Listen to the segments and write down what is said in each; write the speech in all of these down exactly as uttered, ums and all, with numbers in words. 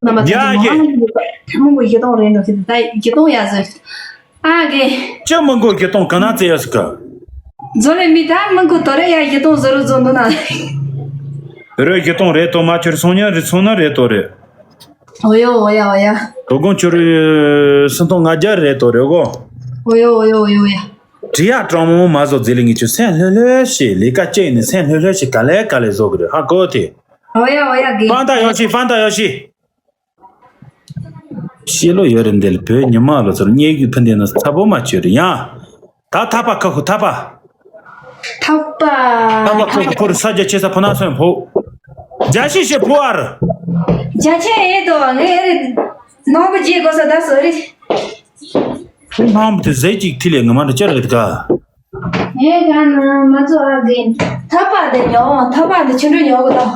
རྣམ་པ་ཡ་ཡེ། ཐལ་མོ་གི་བཞི་སྟོང་རེད་འགྲོ་ཟེར། ད་བཞི་སྟོང་ཡ་ཟེར། ཨ་གེ། ཅི་མི་དགོས་བཞི་སྟོང་ག་ན་བཙལ་ཡ་ཟེར་གི། འཛོ་ལེ་མི་ད་མི་དགོས་དོ་རེད་ཡ། བཞི་སྟོང་ཟེར་རུ་བཟོ་འདུག་ན། རེད་བཞི་སྟོང་རེད་དོ། མ་ཁྱོད་སོང་ཉིན་རེད་སོང་ན་རེད་དོ་རེད། ཨོ་ཡ་ཨོ་ཡ་ཨོ་ཡ། དོ་དགོང་ཁྱོད་རེད་སུམ་སྟོང་ལྔ་བརྒྱ་རེད་དོ་རེད་གོ། ཨོ་ཡ་ཨོ་ཡ་ཨོ་ཡ་ཨོ་ཡ། དྲི་ཡ་གྲང་མོ་མ་བཟོ་ཟེར་ལེ། ངས་ཁྱོད་སེམས་ལྷོད་ལྷོད་བྱེད། ལས་ཀ་བྱེད་ནས་སེམས་ལྷོད་ལྷོད་བྱེད། ག་ལེ་ག་ལེ་བཟོ་གི་རེད། ཧ་གོ་དེ། ཨོ་ཡ་ཨོ་ཡ་གེ། ཕན་ད་ཡོ་ཤི། ཕན་ད་ཡོ་ཤི། ཤེས་ལོ་ཡོད་རེད། འདི་ལ་བོད་ཉི་མ་ལོ་ཚོར་སྙད་ཡིག་ཕུ་འདི་ན་ཚ་པོ་མ་བྱོས་རེད་ཡ། ད་ཐག་པ་ཁ་ཁུ་ཐག་པ། ཐག་པ། ཐག་པ་ཁ་ཁུ་ཕུ་རུ་ས་རྒྱ་ཆེ་ས་ཕུ་ན་སོན་ཕུ། རྒྱ་ཤེས་ཤེས་ཕུ་ཨར། རྒྱ་ཆེ་ཨེ་དོ་ངའི་རེད། ནོར་བུ་རྗེས་གོ་ས་ད་སོ་རེད། ཁོ་ནང་དུ་ཟས་གཅིག་ཐིག་ལེ་ངོ་མ་འདྲ་ཅི་རེད་ག། ངས་ག་ན་མ་ཚོ་ཨ་གིན་ཐག་པ་དེ་ཉོ། ཐག་པ་དེ་ཆུ་འདྲུད་ཉོ་གི་ད།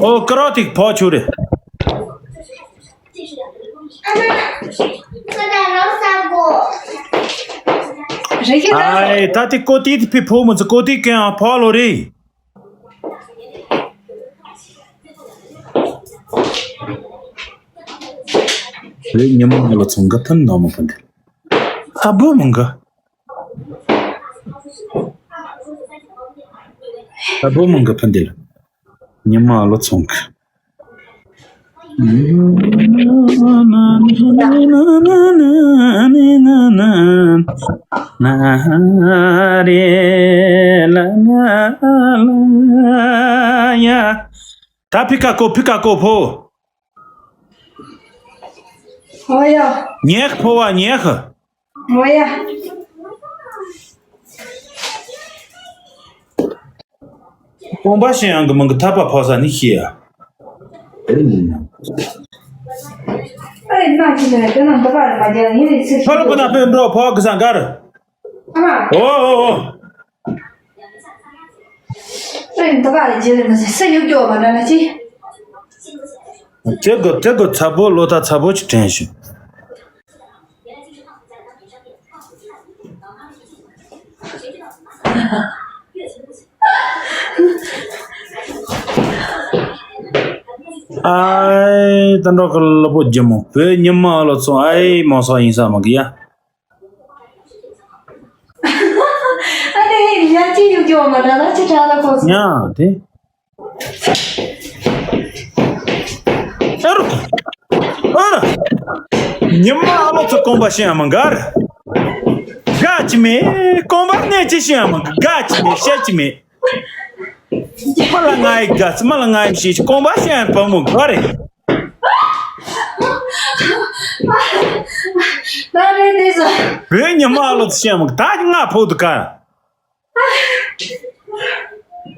ཨོ་ཀ་རོ་ཏིག་ཕོ་ཆུ་རེ། རེ་ཁྱེད་ད། ཨའི་ད་ཏི་ཀོ་ཏི་ཏི་ཕི་ཕོ་མོ་ཚོ་ཀོ་ཏི་ཀེ་ཨ་ཕོ་ལོ་རེ། བོད་ཉི་མ་ང་ལ་ཚོང་ག་ཕན་ནང་མ་ཕན་དེ། ཨ་བུ་མང་ག་ཨ་བུ་མང་ག་ཕན་དེ་ལ། ཉི་མ་ལོ་ཚོང་ག་ད་ཕི་ཀ་ཀོ་ཕི་ཀ་ཀོ་ཕོ། ཨོ་ཡ། ཉེག་ཕོ་བ་ཉེག། ཨོ་ཡ། སྟོང་པ་ཤེས་ཡང་གི་མང་གི་ཐག་པ་ཕོ་ས་ནི་ཤེས་ཡ། ཨ་རེ་ན་ཅི་ནས་དེ་ན་འདི་པར་མ་རྒྱལ་ཡིན་རེད་ཚིག་ཕ་ལོ་པ་ན་པེ་འགྲོ་ཕོ་གི་ས་འགར། ཨོ་ཨོ་ཨོ། ཨེ་འདི་ག་རེ་བྱེད་ལེ་མི་སྲིད་སུ་ཡུག་སྐྱོ་བ་འདྲ་ན་ཅི། དེ་གོ་དེ་གོ་ཚ་པོ་བློ་ཐག་ཚ་པོ་ཅིག་དྲན་ཞིང་། ཨའི་ད་འགྲོ་གི་ལོ་པོ་རྒྱུ་མོ་བོད་ཉི་མ་ཨ་ལོ་ཚོ་ཨའི་མང་སོགས་ཡིན་ས་མ་གི་ཡ། ཨ་ནི་ཡ་ཅི་ཡུག་ཡོང་མ་ན་ལ་ཅི་དྲག་ལ་ཁོ་ཚོ། ཡ་དེ། ཨ་རོ། ཨ་རོ། ཉི་མ་ཨ་ལོ་ཚོ་རྐང་པ་ཤེས་ཡ་མ་འགར། དགའ་ཅི་མེད། རྐང་པ་གནས་ཅི་ཤེས་ཡ་མ་འགར། དགའ་ཅི་མེད་བཤད་ཅི་མེད། མ་ལ་ང་ཡི་དགའ་ཚི་མ་ལ་ང་ཡི་ཤེས་ཅི་རྐང་པ་ཤེས་ཡ་བུ་མོ་འགར་རེད། ད་རེད་དེ་ཟ། བོད་ཉི་མ་ཨ་ལོ་ཚོ་ཤེས་མ་ད་ང་ཕོག་འདུག་ག་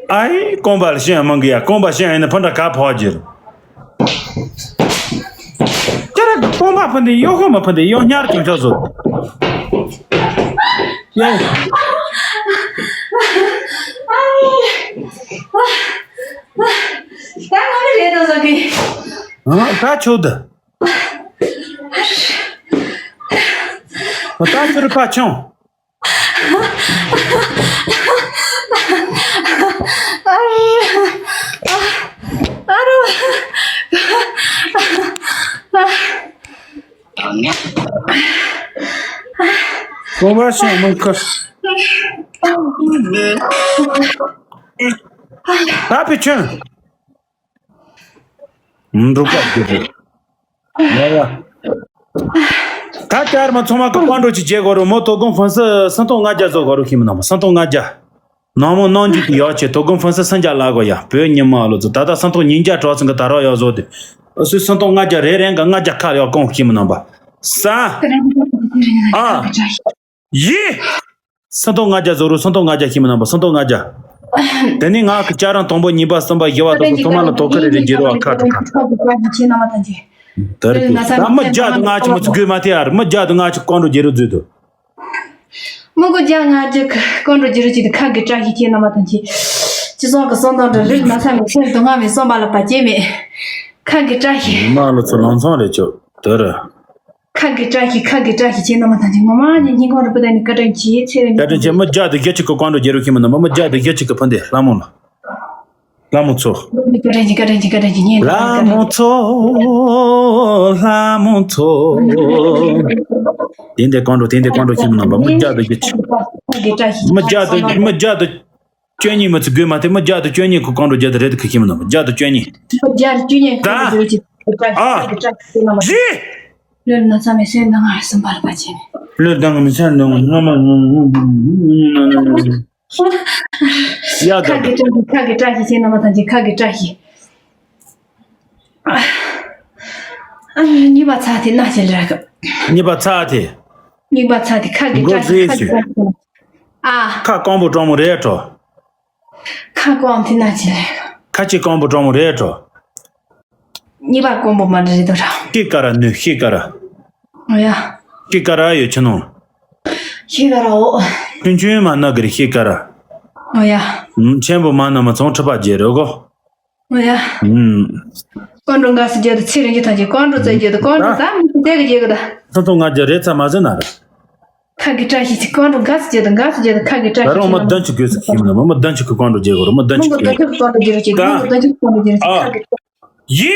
ཨའི་རྐང་པ་ལ་ཤེས་ཡ་མང་གི་ཡ། རྐང་པ་ཤེས་ཡ་ཡིན་ན་ཕ་འདྲ་ག་ཕོག་རྒྱུ་རེད། ཁྱེད་རང་གི་རྐང་པ་ཕུ་འདི་གཡོ་ཁོ་མ་ཕུ་འདི་གཡོ་ཉར་ཅུང་ཆ་བཟོ། ཡ། ད་ང་མི་རེད་དོ་བཟོ་གི། ཨ་ད་ཆོག་ད། ད་ཁྱོད་རི་ཕ་ཆུང་། གོ་བ་ཤེས་མི་ཁུར། ད་ཕི་ཆུན། འབྲུག་པ་རྒྱུ་རེད། ཡ་ཡ། ད་ལྟར་མ་ཚང་མ་གི་དཔལ་འགྲོ་ཅིག་བྱེད་དགོས་རུང་མོ་དོ་དགོང་ཕུན་སུམ་སུམ་སྟོང་ལྔ་བརྒྱ་བཟོ་དགོས་རུང་ཤེས་མི་ནང་པ་སུམ་སྟོང་ལྔ་བརྒྱ། ནང་མོ་ནང་འཇུག་གི་ཡག་ཆེ་དོ་དགོང་ཕུན་སུམ་སུམ་བརྒྱ་ལ་གོ་ཡ། བོད་ཉི་མ་ལོ་ཚོ་ད་ལྟ་སུམ་སྟོང་ཉིས་བརྒྱ་གྲོགས་ཚང་གི་ད་རོགས་ཡག་བཟོ་དེ། ཨ་སུས་སུམ་སྟོང་ལྔ་བརྒྱ་རེ་རེ་འགའ་ལྔ་བརྒྱ་ཁ་ཡག་གོང་ཤེས་མི་ནང་པ། ས། ཨ། ཡི། སུམ་སྟོང་ལྔ་བརྒྱ་བཟོ་རུང་སུམ་སྟོང་ལྔ་བརྒྱ་ཤེས་མི་ནང་པ་སུམ་སྟོང་ལྔ་བརྒྱ། དེ་ནས་ང་གི་ཅ་རང་དང་པོ་གཉིས་པ་གསུམ་པ་བཞི་བ་དང་ཚོ་ཚང་མ་ལ་དོ་ཁ་རེ་རེ་བརྗེ་རུ་བ་ཁ་ཁ་ཁ། ད་རེ་ད་མི་བརྒྱ་དང་ལྔ་བཅུ་མི་ཚུགས་དགོས་མ་ཐེ་ཡར་མི་བརྒྱ་དང་ལྔ་བཅུ་ཀོང་འགྲོ་བརྗེ་རུ་བརྫུས་འདུག་མི་མགོ་བརྒྱ་ང་གཅིག་གི་སྐོར་འགྲོ་རྒྱུ་རུ་གཅིག་གི་ཁ་གི་བཀྲ་ཤིས་ཁྱེད་རྣམ་པ་དང་གཅིག་ཅི་སོང་གི་སོང་དང་འདྲ་ལུས་ན་ས་མེད་ཚེ་སྡུག་བསྔལ་མེད་སོང་བ་ལ་བ་ཅེ་མེད། ཁ་གི་བཀྲ་ཤིས། མ་ལོ་ཚོ་ལང་ཚང་རེད་ཅོ། དོ་ར། ཁ་གི་བཀྲ་ཤིས་ཁ་གི་བཀྲ་ཤིས་ཁྱེད་རྣམ་པ་དང་གཅིག་ངོ་མ་ཉིན་ཉིན་གང་རུ་པུ་ཏ་ནི་བཀའ་དྲིན་ཆེ་ཚེ་རིང་བཀའ་དྲིན་ཆེ། མི་བརྒྱ་དང་བརྒྱད་ཅིག་གི་སྐོར་འགྲོ་རྒྱུ་རུ་ཁྱེད་མི་རྣམ་པ་མི་བརྒྱ་དང་བརྒྱད་ཅིག་གི་ཕུ་འདེ་ལྷ་མོ་ལ། ལྷ་མོ་ཚོ། བཀའ་དྲིན་ཆེ་བཀའ་དྲིན་ཆེ་བཀའ་དྲིན་ཆེ་ཉིན་ལྷ་མོ་ཚོ། ལྷ་མོ་ཚོ། དེ་འདྲའི་སྐོར་འགྲོ་དེ་འདྲའི་སྐོར་འགྲོ་ཁྱིམ་ནང་པ་མི་བརྒྱ་དང་བརྒྱད་ཅུ། མི་བརྒྱ་དང་མི་བརྒྱ་དང་བཅུ་གཉིས་མི་ཚེ་དགོས་མ་ཐེ་མི་བརྒྱ་དང་བཅུ་གཉིས་ཁོ་སྐོར་འགྲོ་བརྒྱ་དང་རེད་དུ་ཁྱིམ་ནང་པ་བརྒྱ་དང་བཅུ་གཉིས། མི་བརྒྱ་དང་བཅུ་གཉིས་ད། ཁོ་རེད་ཅི། ཨ། རེད། ལོས་ན་ཚ་མེད་སེམས་དང་ང་སུམ་པར་པ་ཆེ། ལོས་དང་མི་ཚེ་ནང་ང་མ། ཡ་ད། ཁ་གི་བཀྲ་ཤིས་ཁ་གི་བཀྲ་ཤིས་ཁྱེད་རྣམ་པ་ཐམས་ཅད་ཁ་གི་བཀྲ་ཤིས། ཨ། གཉིས་པ་ཚ་དེ་ན་ཆེ་ལ་གི། གཉིས་པ་ཚ་དེ། གཉིས་པ་ཚ་དེ་ཁ་གི་མགོ་བཀྲ་ཤིས་ཟེར་ཁ་གི་ཞུ། བཀྲ་ཤིས། ཨ། ཁ་སྐམ་པོ་སྐམ་པོ་རེད་འགྲོ། ཁ་སྐམ་དེ་ན་ཆེ་ལ་གི། ཁ་ཅིག་སྐམ་པོ་སྐམ་པོ་རེད་འགྲོ། གཉིས་པ་སྐམ་པོ་མ་རེད་དོ་ར། ཤི་ཀ་ར་ནུ་ཤི་ཀ་ར། ཨོ་ཡ། ཤི་ཀ་ར་ཡོད་ཆ་ནོ། ཤི་ཀ་ར་འོ། ཆུན་ཆུན་མ་ན་གི་རི་ཤི་ཀ་ར། ཨོ་ཡ། ཆེན་པོ་མ་ན་མ་ཚོང་ཁྲི་པ་རྗེ་རེ་གོ། ཨོ་ཡ། ཨུམ། ཀོང་ཀྲུང་དགའ་སུ་རྒྱལ་དུ་ཚེ་རིང་གི་ཐང་ཆེ་ཀོང་ཀྲུང་རྩ་རྒྱལ་དུ་ཀོང་ཀྲུང་ད་མི་དེ་གི་རྒྱལ་གི་ད། ས་ཐོ་ང་རྒྱལ་རེ་ཚ་མ་ཟེར་ན་ར། ཁ་གི་བཀྲ་ཤིས་ཀྱི་ཀོང་ཀྲུང་དགའ་སུ་རྒྱལ་དུ་དགའ་སུ་རྒྱལ་དུ་ཁ་གི་བཀྲ་ད་ཤིས་རོང་མ་ཀྱི་བདུན་ཅུ་དགོས་སུ་ཁྱིམ་ན་མ་མ་བདུན་ཅུ་གི་ཀོང་ཀྲུང་རྒྱལ་གོ་ར་མ་བདུན་ཅུ་མི་གི་གི་བདུན་ཅུ་གི་ཀོང་ཀྲུང་རྒྱལ་རུ་ཅིག་ད་མི་གི་བདུན་ཅུ་གི་ཀོང་ཀྲུང་རྒྱལ་རུ་ཅིག་ཨ། ཁ་གི་ཡི།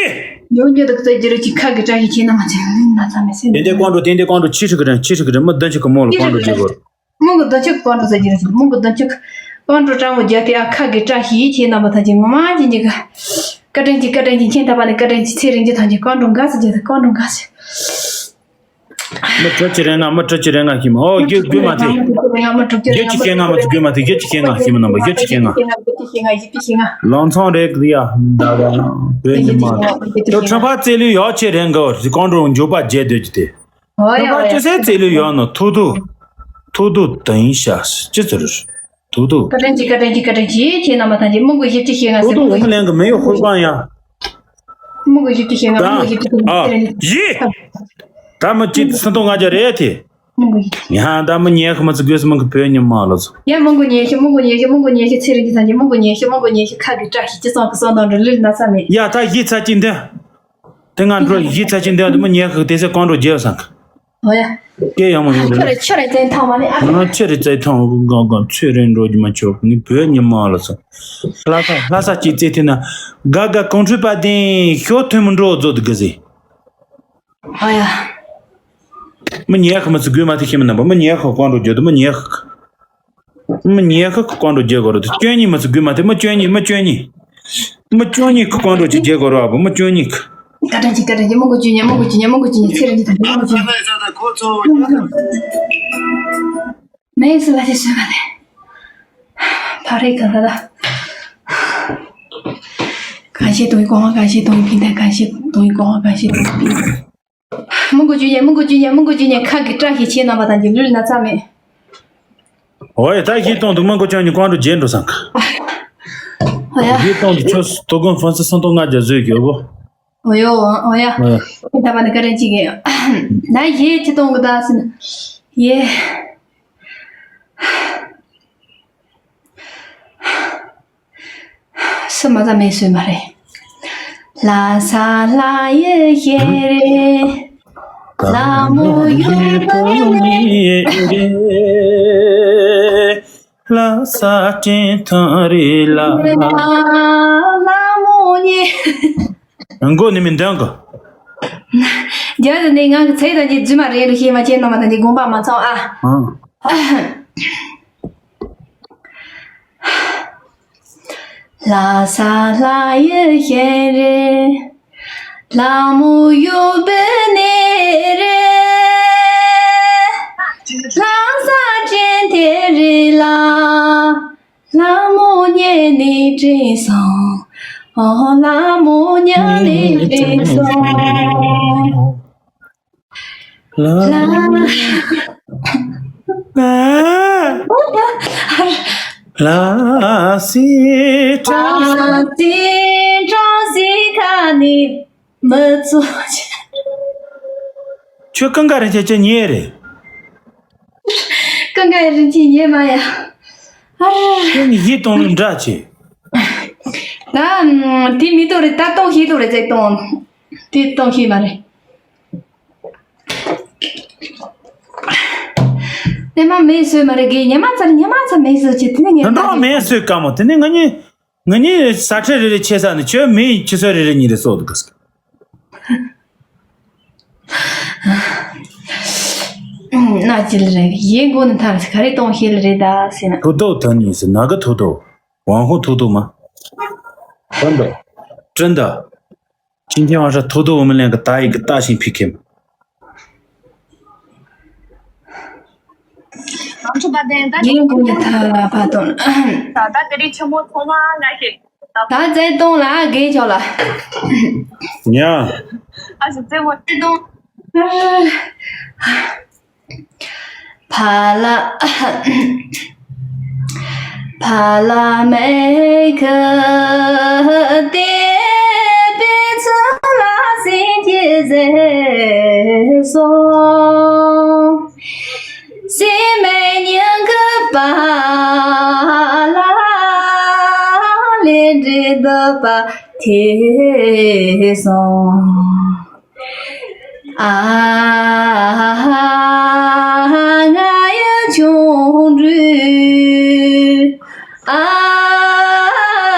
ཡོང་རྒྱུ་དུ་ཚེ་རྒྱལ་རུ་ཅིག་ཁ་གི་བཀྲ་ཤིས་ཁྱེད་རྣམ་པ་ཚེ་རིང་ན་ཚ་མེད་སེམས་དེ་འདྲའི་ཀོང་ཀྲུང་དེ་འདྲའི་ཀོང་ཀྲུང་ཆི་ཧྲི་གི་རེད་ཆི་ཧྲི་གི་རེད་མི་བདུན་ཅུ་གི་མོ་ལ་ཀོང་ཀྲུང་རྒྱལ་གོ་ར། མོ་གི་བདུན་ཅུ་གི་ཀོང་ཀྲུང་ཚེ་རྒྱལ་རུ་ཅིག་མོ་གི་བདུན་ཅུ་གི་ཀོང་ཀྲུང་སྤྲང་བོ་རྒྱལ་དེ་ཨ་ཁ་གི་བཀྲ་ཤིས་ཁྱེད་རྣམ་པ་ཐམས་ཅད་ངོ་མ་ཅན་གྱི་གི། བཀའ་དྲིན་གྱི་བཀའ་དྲིན་གྱི་མཁྱེན་ཐབས་པ་ནི་བཀའ་དྲིན་གྱི་ཚེ་རིང་གི་ཐམས་ཅད་ཀོང་ཀྲུང་དགའ་སུ་རྒྱལ་དུ་ཀོང་ཀྲུང་དགའ་སུ། མི་དྲུག་ཅུ་རེ་ལྔ་མི་དྲུག་ཅུ་རེ་ལྔ་ཞིག་མ་ཨོ་རྒྱུ་རྒྱུ་མ་དེ། རྒྱུ་ཅི་ཤེས་ང་མ་ཚུ་རྒྱུ་མ་དེ་རྒྱུ་ཅི་ཤེས་ང་ཞིག་མ་ནམ་པ་རྒྱུ་ཅི་ཤེས་ང་། ལང་ཚང་རེད་ཡ་ད་ག་བོད་ཉི་མ་དེ་ཁྲོན་པ་རྩེ་ལུས་ཡག་ཆེ་རེད་འགའ་ཀོང་ཀྲུང་འཇུག་པ་རྒྱལ་སྡོད་ཀྱི་དེ། ཁྲོན་པ་ཅི་སེ་རྩེ་ལུས་ཡག་ནོ་ཐུག་ཐུག་ཐུག་ཐུག་དེང་ཤ་ཅི་ཚོ་རེད། ཐུག་ཐུག་བཀའ་དྲིན་ཆེ་བཀའ་དྲིན་ཆེ་བཀའ་དྲིན་ཆེ་ཁྱེད་རྣམ་པ་ཐམས་ཅད་མི་མགོ་བཞི་བཅུ་ཞེ་ལྔ་ཐུག་ཟེར་ཐུག་མི་ལེན་གི་མི་ཡོད་ཧུར་གང་ཡ། མི་མགོ་བཞི་བཅུ་ཞེ་ལྔ་མི་མགོ་བཞི་བཅུ་ཞེ་ལྔ་ཨ་ཟེར་ནས་ཡི། ད་མི་གཅིག་སུ་དང་ང་རྒྱལ་རེད་དེ། མི་མགོ་བཞི་བཅུ། ཡ་ད་མི་ཉལ་ཁ་མ་ཚུ་དགོས་སུ་མི་མགོ་བོད་ཉི་མ་ལ་ཚུ། ཡ་མི་མགོ་ཉལ་ཤི་མི་མགོ་ཉལ་ཤི་མི་མགོ་ཉལ་ཤི་ཚེ་རིང་གི་ཐམས་ཅད་མི་མགོ་ཉལ་ཤི་མི་མགོ་ཉལ་ཤི་ཁ་གི་བཀྲ་ཤིས་ཅི་ཙང་གི་སོང་དང་འགྲོ་ལུས་ན་ས་མེད། ཡ་ད་ཡི་ཚ་ཅིག་འདི། དེ་ང་འགྲོ་ཡི་ཚ་ཅིག་འདི་ཨ་དུ་མི་ཉལ་ཁ་གི་དེ་སེ་ཀོང་ཀྲུང་རྒྱལ་སང་གི། ཨོ་ཡ། སྐད་ཡང་མ་ཡོང་། ཁྱོད་རེ་ཁྱོད་རེ་བཙན་ཐང་མ་ནི་ཨ། ང་ཁྱོད་རེ་བཙན་ཐང་གང་གང་ཚོད་རེ་འགྲོ་རྒྱུ་མ་ཆོག་ངས་བོད་ཉི་མ་ལ་སོང་། ལྷ་ས་ལྷ་ས་ཅིག་བཙན་ཐེ་ན། དགའ་དགའ་གོང་ཁྲོས་པ་དེ་ཤོག་ཐོན་མི་འགྲོ་བཟོ་དུ་དགའ་ཟེ། ཨོ་ཡ། མི་ཉལ་ཁ་མ་ཚུ་དགོས་མ་ཐེ་ཤེས་མི་རྣམ་པ་མི་ཉལ་ཁ་ཀོང་ཀྲུང་རྒྱལ་དུ་མི་ཉལ་ཁ། མི་ཉལ་ཁ་ཁ་ཀོང་ཀྲུང་རྒྱལ་གོ་ར་དུ་བཅུ་གཉིས་མ་ཚུ་དགོས་མ་ཐེ་མི་བཅུ་གཉིས་མི་བཅུ་གཉིས། མི་བཅུ་གཉིས་ཁ་ཀོང་ཀྲུང་ཅིག་རྒྱལ་གོ་ར་བ་མི་བཅུ་གཉིས་ཁ། བཀའ་དྲིན་ཆེ་བཀའ་དྲིན་ཆེ་མི་མགོ་བཅུ་གཉིས་མི་མགོ་བཅུ་གཉིས་མི་མགོ་བཅུ་གཉིས་ཚེ་རིང་གི་ཐམས་ཅད་མི་མགོ་བཅུ་གཉིས། མེ་སི་ལ་ཞེས་ཟེར་བ་ནི། ཕ་རེ་ག་ལ་ལ། གང་ཞིག་དོན་གོང་མ་གང་ཞིག་དོན་ཕིན་ད་གང་ཞིག་དོན་གོང་མ་གང་ཞིག་དོན་ཕིན། མི་མགོ་བཅུ་གཉིས་མི་མགོ་བཅུ་གཉིས་མི་མགོ་བཅུ་གཉིས་ཁ་གི་བཀྲ་ཤིས་ཁྱེད་རྣམ་པ་དང་གི་ལུས་ན་ཚ་མེད། ཨོ་ཡ་ད་ཞིག་གཏོང་དུ་མི་མགོ་བཅུ་གཉིས་ཀོང་ཀྲུང་རྒྱལ་འགྲོ་སང་གི། ཨོ་ཡ། ཞིག་གཏོང་དུ་ཆོས་དོ་དགོན་ཧྥོན་སི་སང་ཏོ་ང་རྒྱལ་བཟོས་གི་ཨོ་གོ། ཨོ་ཡོ་ཨོ་ཡ། ཨོ་ཡ། ད་བ་ནི་ཀ་རེ་ཅིག་གི། ད་ཡེ་ཅི་གཏོང་གི་ད་སི་ན། ཡེ། སུ་མ་ད་མེད་སུ་མ་རེད། ལྷ་ས་ལྷ་ཡི་ཞལ་རས། ལྷ་མོ་ཡུམ་བུ་ནི་རེད། ལྷ་ས་སྤྲིན་ཐང་རི་ལ། ལྷ་མོ་ཉེ། མགོ་ནི་མི་འདོན་གི། རྒྱ་དུ་ནི་ང་གི་ཚེ་དང་གི་རྫུན་མ་རེད་རུ་ཤེས་མ་ཁྱེད་རྣམ་པ་དང་གི་དགོངས་པ་མ་ཚོམ་ཨ། ཨང་། ལྷ་ས་ལྷ་ཡི་ཞལ་རས། ལྷ་མོ་ཡུམ་བུ་ནི་རེད། ལྷ་ས་སྤྲིན་ཐང་རི་ལ། ལྷ་མོ་ཉེ་ནི་དྲིན་སོང་། ཨོ་ལྷ་མོ་ཉེ་ནི་དྲིན་སོང་། ལ་ལ་ལ་སི་ཏྲ་སི་ཏྲ་སི་ཁ་ནི་མི་ཚོ་ཆེ། ཁྱོད་གང་ག་རེ་ཆེ་ཆེ་ཉེ་རེད། ཀ་ ང་ཡི་རིན་ཆེན་ཉེ་མ་ཡ། ཨར། ཁྱོད་ནི་ཡིད་གཏོང་ལུགས་འདྲ་ཆེ། ད་དེ་མི་གཏོང་རེད། ད་གཏོང་ཤེས་ལུགས་རེད། ཙེ་གཏོང་། དེ་གཏོང་ཤེས་མ་རེད། ནས་མ་མེད་སོས་མ་རེད་གི། ཉི་མ་ཚར་ཉི་མ་ཚར་མེད་སོས་ཆེ། དེ་ནས་ངས་ད་འགྲོ་མེད་སོས་དཀའ་མོ། དེ་ནས་ང་གཉིས་ང་གཉིས་ས་ཁྲ་རེ་རེ་ཆེ་ས་ནས་ཁྱོད་མི་ཡི་ཁྱི་སོ་རེ་རེ་གཉིས་རེ་སོ་འདུག་གི། ན་ཅི་ལ་རེད། ཡེ་མགོ་ནི་ཐང་ག་རེ་གཏོང་ཤེས་ལ་རེད་ད་ཟེར་ན། 土豆 ཐ་ནི་ཟེར་ན་གི། 土豆 网红土豆 吗？真的。真的。今天晚上土豆我们两个打一个大型P K 吗？ ཡེ་མགོ་ནི་ཐང་ལ་ཕ་ཏོན། ད་ལྟ་དེ་རིང་ཆུ་མོ་ཚང་མ་ང་ཞིག་ད་བཙན་གཏོང་ལ་རྒན་ཆོག་ལ། ཉ། ཨ་ཞིག་བཙན་མོ་བཙན་གཏོང་། 帕拉，帕拉梅克的杯子拉心结在松，西美尼克巴拉连着的巴铁松。 ཨ། ང་ཡི་ཆུང་འདྲིས། ཨ།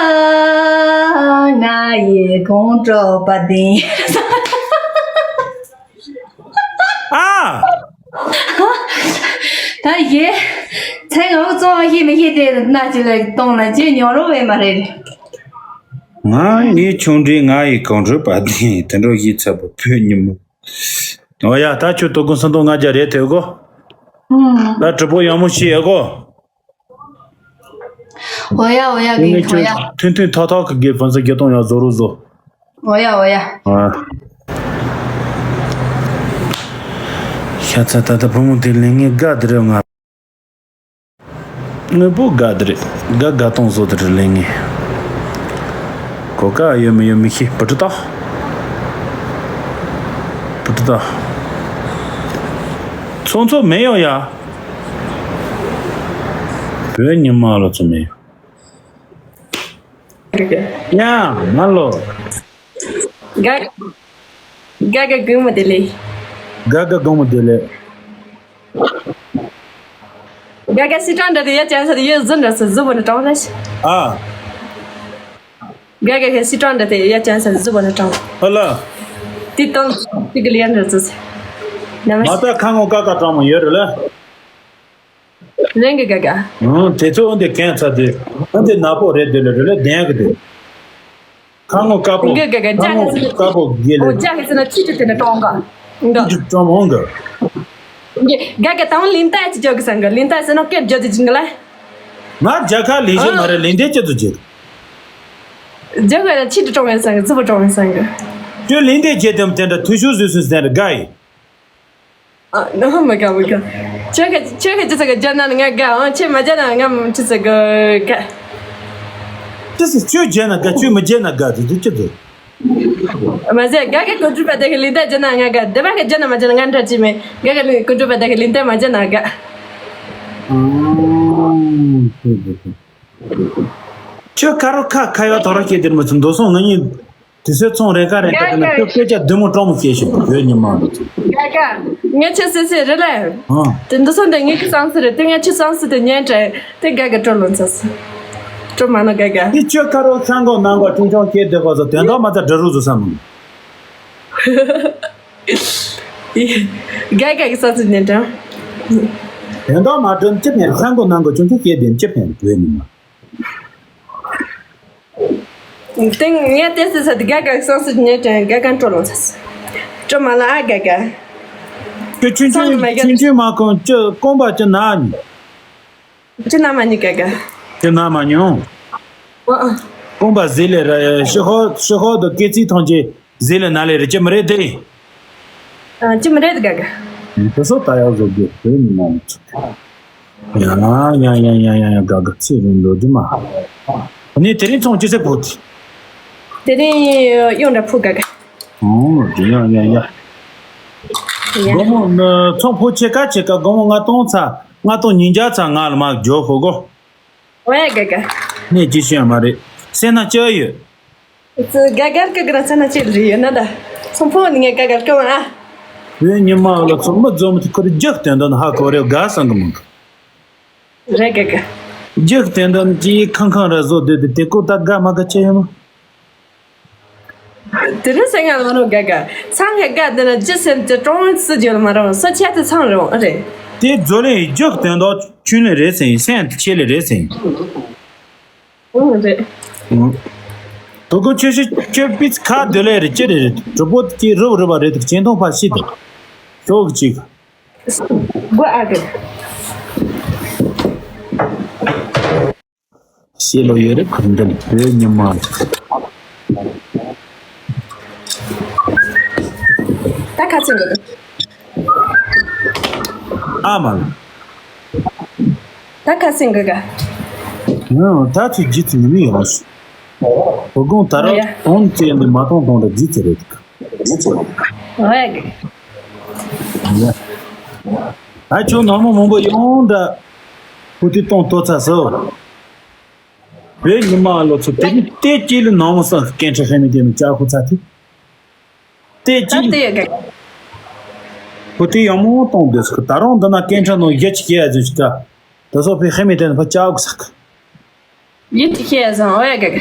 ང་ཡི་གོང་དྲོ་པ་དེ། ཨ། ད་ཡེ། ཚེ་ངོ་བཙོང་བ་ཤེས་མི་ཤེས་དེ་ན་ཅི་ལ་གཏོང་ན་ཅི་ཉོ་རོགས་བས་མ་རེད། ང་ངའི་ཆུང་འདྲིས། ང་ཡི་གོང་དྲོ་པ་དེ། དེ་འགྲོ་ཡི་ཚ་པོ་བོད་ཉིན་མོ། འོ་ཡ། ད་ཁྱོད་དོ་དགོང་སུམ་སྟོང་ལྔ་བརྒྱ་རེད་དེ་གོ། ད་གྲི་པོ་ཡང་མོ་ཤི་ཡ་གོ། འོ་ཡ་འོ་ཡ། དེ་གི་ནས་འོ་ཁྱོད་ཡ། ཐུང་ཐུང་ཐག་ཐག་གི་གི་ཕན་ཚུན་བརྒྱ་སྟོང་ཡང་བཟོ་རུ་བཟོ། འོ་ཡ་འོ་ཡ། ཨ། ཤ་ཚ། ད་ལྟ་བུ་མོ་དེ་ལེན་ངེས་དགའ་དེ་རེད། ང་དངོས་པོ་དགའ་དེ་རེད། དགའ་དགའ་གཏོང་བཟོ་དེ་རེད་ལེན་ངེས། གོ་ཀ་ཡོད་མི་ཡོད་མི་ཤེས། བུ་ཕྲུག་ད། བུ་ཕྲུག་ད། ཚོང་ཚོགས་མེད་ཡོང་ཡ། བོད་ཉི་མ་ལོ་ཚོ་མེད་ཡོང་། ཡ། ང་ལོ། དགའ་དགའ་དགའ་དགོང་མོ་བདེ་ལེགས། དགའ་དགའ་དགོང་མོ་བདེ་ལེགས། དགའ་དགའ་སི་ཀྲང་འདྲ་དེ་ཡ་ཅན་ས་དེ་ཡོད་ཟིན་འདྲ་ས་གཟི་བོ་ནི་གྲོང་རེད། ཨ། དགའ་དགའ་གི་སི་ཀྲང་འདྲ་དེ་ཡ་ཅན་ས་གཟི་བོ་ནི་གྲོང་། ཨ་ལ། དེ་དང་དེ་གི་ལེན་འདྲ་ཚོ་ཟེར། ནམ། མ་ད་ཁ་ངོ་ཀ་ཀ་གྲོང་མོ་ཡོད་རེད་ལ། རེད་གི་དགའ་དགའ། ཨང་། དེ་ཚོ་འོན་ཏེ་གན་ཚ་དེ། འོན་ཏེ་ནག་པོ་རེད་དེ་ལ་རེད་ལ་ལྡན་གི་དེ། ཁ་ངོ་དཀར་པོ། འགའ་འགའ་འགའ་ཁ་ངོ་དཀར་པོ་དགེ་ལེགས། འོ་ཅག་གི་ཟེར་ན་ཁྱི་དེ་དེ་ནས་གྲོང་ག་འགའ། ཁྱི་དེ་གྲོང་འོང་ག་འགའ་འགའ་དང་ལིན་ཏའི་ཅི་ཅོག་གི་སང་ག་ལིན་ཏའི་ཟེར་ན་སྐད་བརྗོད་དེ་ཅིང་ག་ལ། ང་རྒྱལ་ཁ་ལས་བྱེད་མ་རེད། ལིན་ཏའི་ཅི་ཚོ་བྱེད། རྒྱལ་ཁ་ལ་ཁྱི་དེ་གྲོང་ཡིན་སང་ག་རྫི་བོ་གྲོང་ཡིན་སང་ག་ཁྱོད་ལིན་ཏའི་བྱེད་དེ་དེ་འདྲ་ཐུ་ཤུ་བཟོས་སུ་ཟེར་དགའ་ཡིན། ཨ། ནོ་མི་དགའ་མི་དགའ། ཁྱོད་ཁ་ཁྱོད་ཁ་ཅི་ཟེར་གི་རྒྱ་ནག་ནི་ང་དགའ་འོང་། ཁྱོད་མ་རྒྱ་ནག་ང་ཅི་ཟེར་གི་དགའ། ཅི་ཟེར། ཁྱོད་རྒྱ་ནག་དགའ། ཁྱོད་མི་རྒྱ་ནག་དགའ་དེ་དུས་ཅི་ཟེར། མ་ཟད་དགའ་དགའ་གོ་སྒྲུབ་པ་དེ་གི་ལི་ད་རྒྱ་ནག་ང་དགའ། དེ་བ་གི་རྒྱ་ནག་མ་རྒྱ་ནག་ང་འདྲ་ཅི་མེད། དགའ་དགའ་གོ་སྒྲུབ་པ་དེ་གི་ལི་ད་མ་རྒྱ་ནག་དགའ། ཨང་། ཁྱོད་ཁ་རོ་ཁ་ཁ་ཡོད་དོ་ར་ཁྱེད་དེར་མི་ཚུན་འདུག་སོང་ང་གཉིས། དེ་ཚོའི་ཚོང་རེ་ཁ་རེ་ཁ་དེ་ན་ཁྱོད་སྐད་ཆ་བདེ་མོ་སྤྲོ་མོ་བཤད་ཤོག་བོད་ཉི་མ་རེད། ཀ་ཀ། ངས་ཁྱེད་སེ་སེ་རེད་ལ། ཨང་། དེ་འདི་སོང་དེ་ངས་ཁྱེད་སང་སེ་རེད། དེ་ངས་ཁྱེད་སང་སེ་དེ་ཉན་དྲན་དེ་དགའ་དགའ་སྤྲོ་ལོ་ཚ་སེ། སྤྲོ་མ་ན་དགའ་དགའ། དེ་ཁྱོད་ཁ་རོག་ས་འགོག་ནང་ག་ཅུང་ཆུང་ཁྱེད་དེ་གོ་ས་དོན་དག་མ་ཚ་འདྲ་རུ་བཟོ་ས་མིན། དགའ་དགའ་གི་སང་སེ་ཉན་དྲན། དོན་དག་མ་དྲན་ཅི་ཕན། ས་འགོག་ནང་ག་ཅུང་ཆུང་ཁྱེད་དེ་ཅི་ཕན་བོད་ཉི་མ། དེང་ངས་བལྟས་ཚེ་ས་དེ་དགའ་དགའ་སང་སེ་ཉན་དྲན་དགའ་དགའ་སྤྲོ་ལོ་ཚ་སེ། སྤྲོ་མ་ལ་ཨ་དགའ་དགའ། ཁྱོད་ཆུང་ཆུང་ཆུང་ཆུང་མ་གོང་ཅི་རྐང་པ་ཅི་ན་ཉི། ཅི་ན་མ་ཉི་དགའ་དགའ། ཅི་ན་མ་ཉོ། ཨ་ཨ། རྐང་པ་ཟེ་ལེ་ར་ཤི་ཧོ་ཤི་ཧོ་དུ་སྐེ་ཚིག་ཐང་ཅི་ཟེ་ལེ་ན་ལེ་རེ་ཅི་མི་རེད་དེ། ཨ། ཅི་མི་རེད་དགའ་དགའ། དེ་ཚོ་ད་ཡག་བཟོ་རྒྱུ་བོད་མི་མང་ཚོ། ཡ་ཡ་ཡ་ཡ་ཡ་ཡ། དགའ་དགའ་ཚེ་རིང་ལོ་རྒྱུ་མ། ནི་དེ་རིང་ཚོང་ཅི་ཟེར་ཕོ་དེ། དེ་རིང་གཡོག་འདྲ་ཕོ་དགའ་དགའ། ཨོ་དེ་ཡ་ཡ་ཡ། ཡ། དགོང་མོ་ཚོང་ཕོ་ཆེ་ཀ་ཆེ་ཀ་དགོང་མོ་ང་གཏོང་ཚ། ལྔ་སྟོང་ཉིས་བརྒྱ་ཚ་ང་ལ་མ་འཇོག་ཧོ་གོ། ཝེ་ག་ག། ནས་ཅི་ཤེས་མ་རེད། སེམས་ན་ཅི་ཡོད། ཙི་ག་གར་གི་ག་ར་ཙི་ན་ཅི་རེད་ཡོད་ན་ད། སོང་ཕོ་ནི་ངས་ག་གར་གི་བ་ཨ། བོད་ཉི་མ་ལ་ཚོ་མི་འཛོམས་ཏེ་ཁོ་རེ་རྒྱུག་སྟོན་དོན་ཧ་གོ་རེ་དགའ་སང་གི་མི་འདུག་རེད་ག་ག། རྒྱུག་སྟོན་དོན་གྱི་ཁང་ཁང་ར་བཟོ་སྡོད་དེ་དེ་ཀོ་ད་དགའ་མ་དགའ་ཅི་ཡོད་མ། དེ་རིང་སེང་ང་ལོ་རོ་དགའ་དགའ། ཚང་གི་དགའ་དེ་ན་ཇི་སེམས་ཀྱི་ཀྲོང་སུ་བརྗོད་མ་རུང་སུ་ཆེད་དུ་ཚང་རུང་ཨ་རེད། དེ་རྫོ་ལེན་རྒྱུག་དོན་དག་ཆུན་ལེ་རེད་ཟེར་ཡིན་སེམས་དེ་ཆེ་ལེ་རེད་ཟེར་ཡིན། ཨང་རེད། ཨང་། དོ་ཀོ་ཆོས་ཤི་ཆོས་པིས་ཁ་དེ་ལེ་རེད་ཅི་རེད་རེད་གྲུབ་པོ་དེ་རུབ་རུབ་པ་རེད་དེ་སྤྱན་མཐོང་ཕར་ཤི་དེ། ཤོག་གཅིག་སྒོ་ཨ་གི། ཤེས་ལོ་ཡོད་རེད་ཁུར་འདི་ལ་བོད་ཉི་མ། ད་ཁ་ཚིག་འགྲོ་གི། ཨ་མ་ལ། ད་ཁ་ཚིག་འགྲོ་གི། ཡང་ད་ཚོད་རྗེས་ཚོད་ཡིན་ཡོང་སོང་། བུ་གུང་ད་ར་ཡ། དོན་བཙལ་ནས་མ་གཏོང་གཏོང་འདྲ་རྗེས་ཚོད་རེད། ཨོ་ཡ་གི། ད་ཁྱོད་ནང་མི་མང་པོ་ཡོང་འདྲ། ཧུ་ཏི་གཏོང་ལྟོ་ཚ་སོ། བོད་ཉི་མ་ལོ་ཚོ་དེ་ནི་ལྟས་ཀྱིས་ལ་ནང་མི་སང་སྐད་འཕྲིན་ཧེ་མི་དེ་ནི་ཅག་ཁུ་ཚ་དེ། ལྟས་ཀྱིས། ད་ལྟས་ཡོད་གི། ཧུ་ཏི་ཡང་མོ་གཏོང་འདོད་སོ་ད་རུང་འདི་ན་སྐད་འཕྲིན་ནང་ཡ་ཅིག་ཡ་ཟོ་ཅིག་ད། ད་སོ་ཕི་ཧེ་མི་དེ་ནི་ཕ་ཅག་ཁུ་ཚ་གི། ཡིད་ཀྱི་ཤེས་བཟང་ཨོ་ཡ་ག་ག།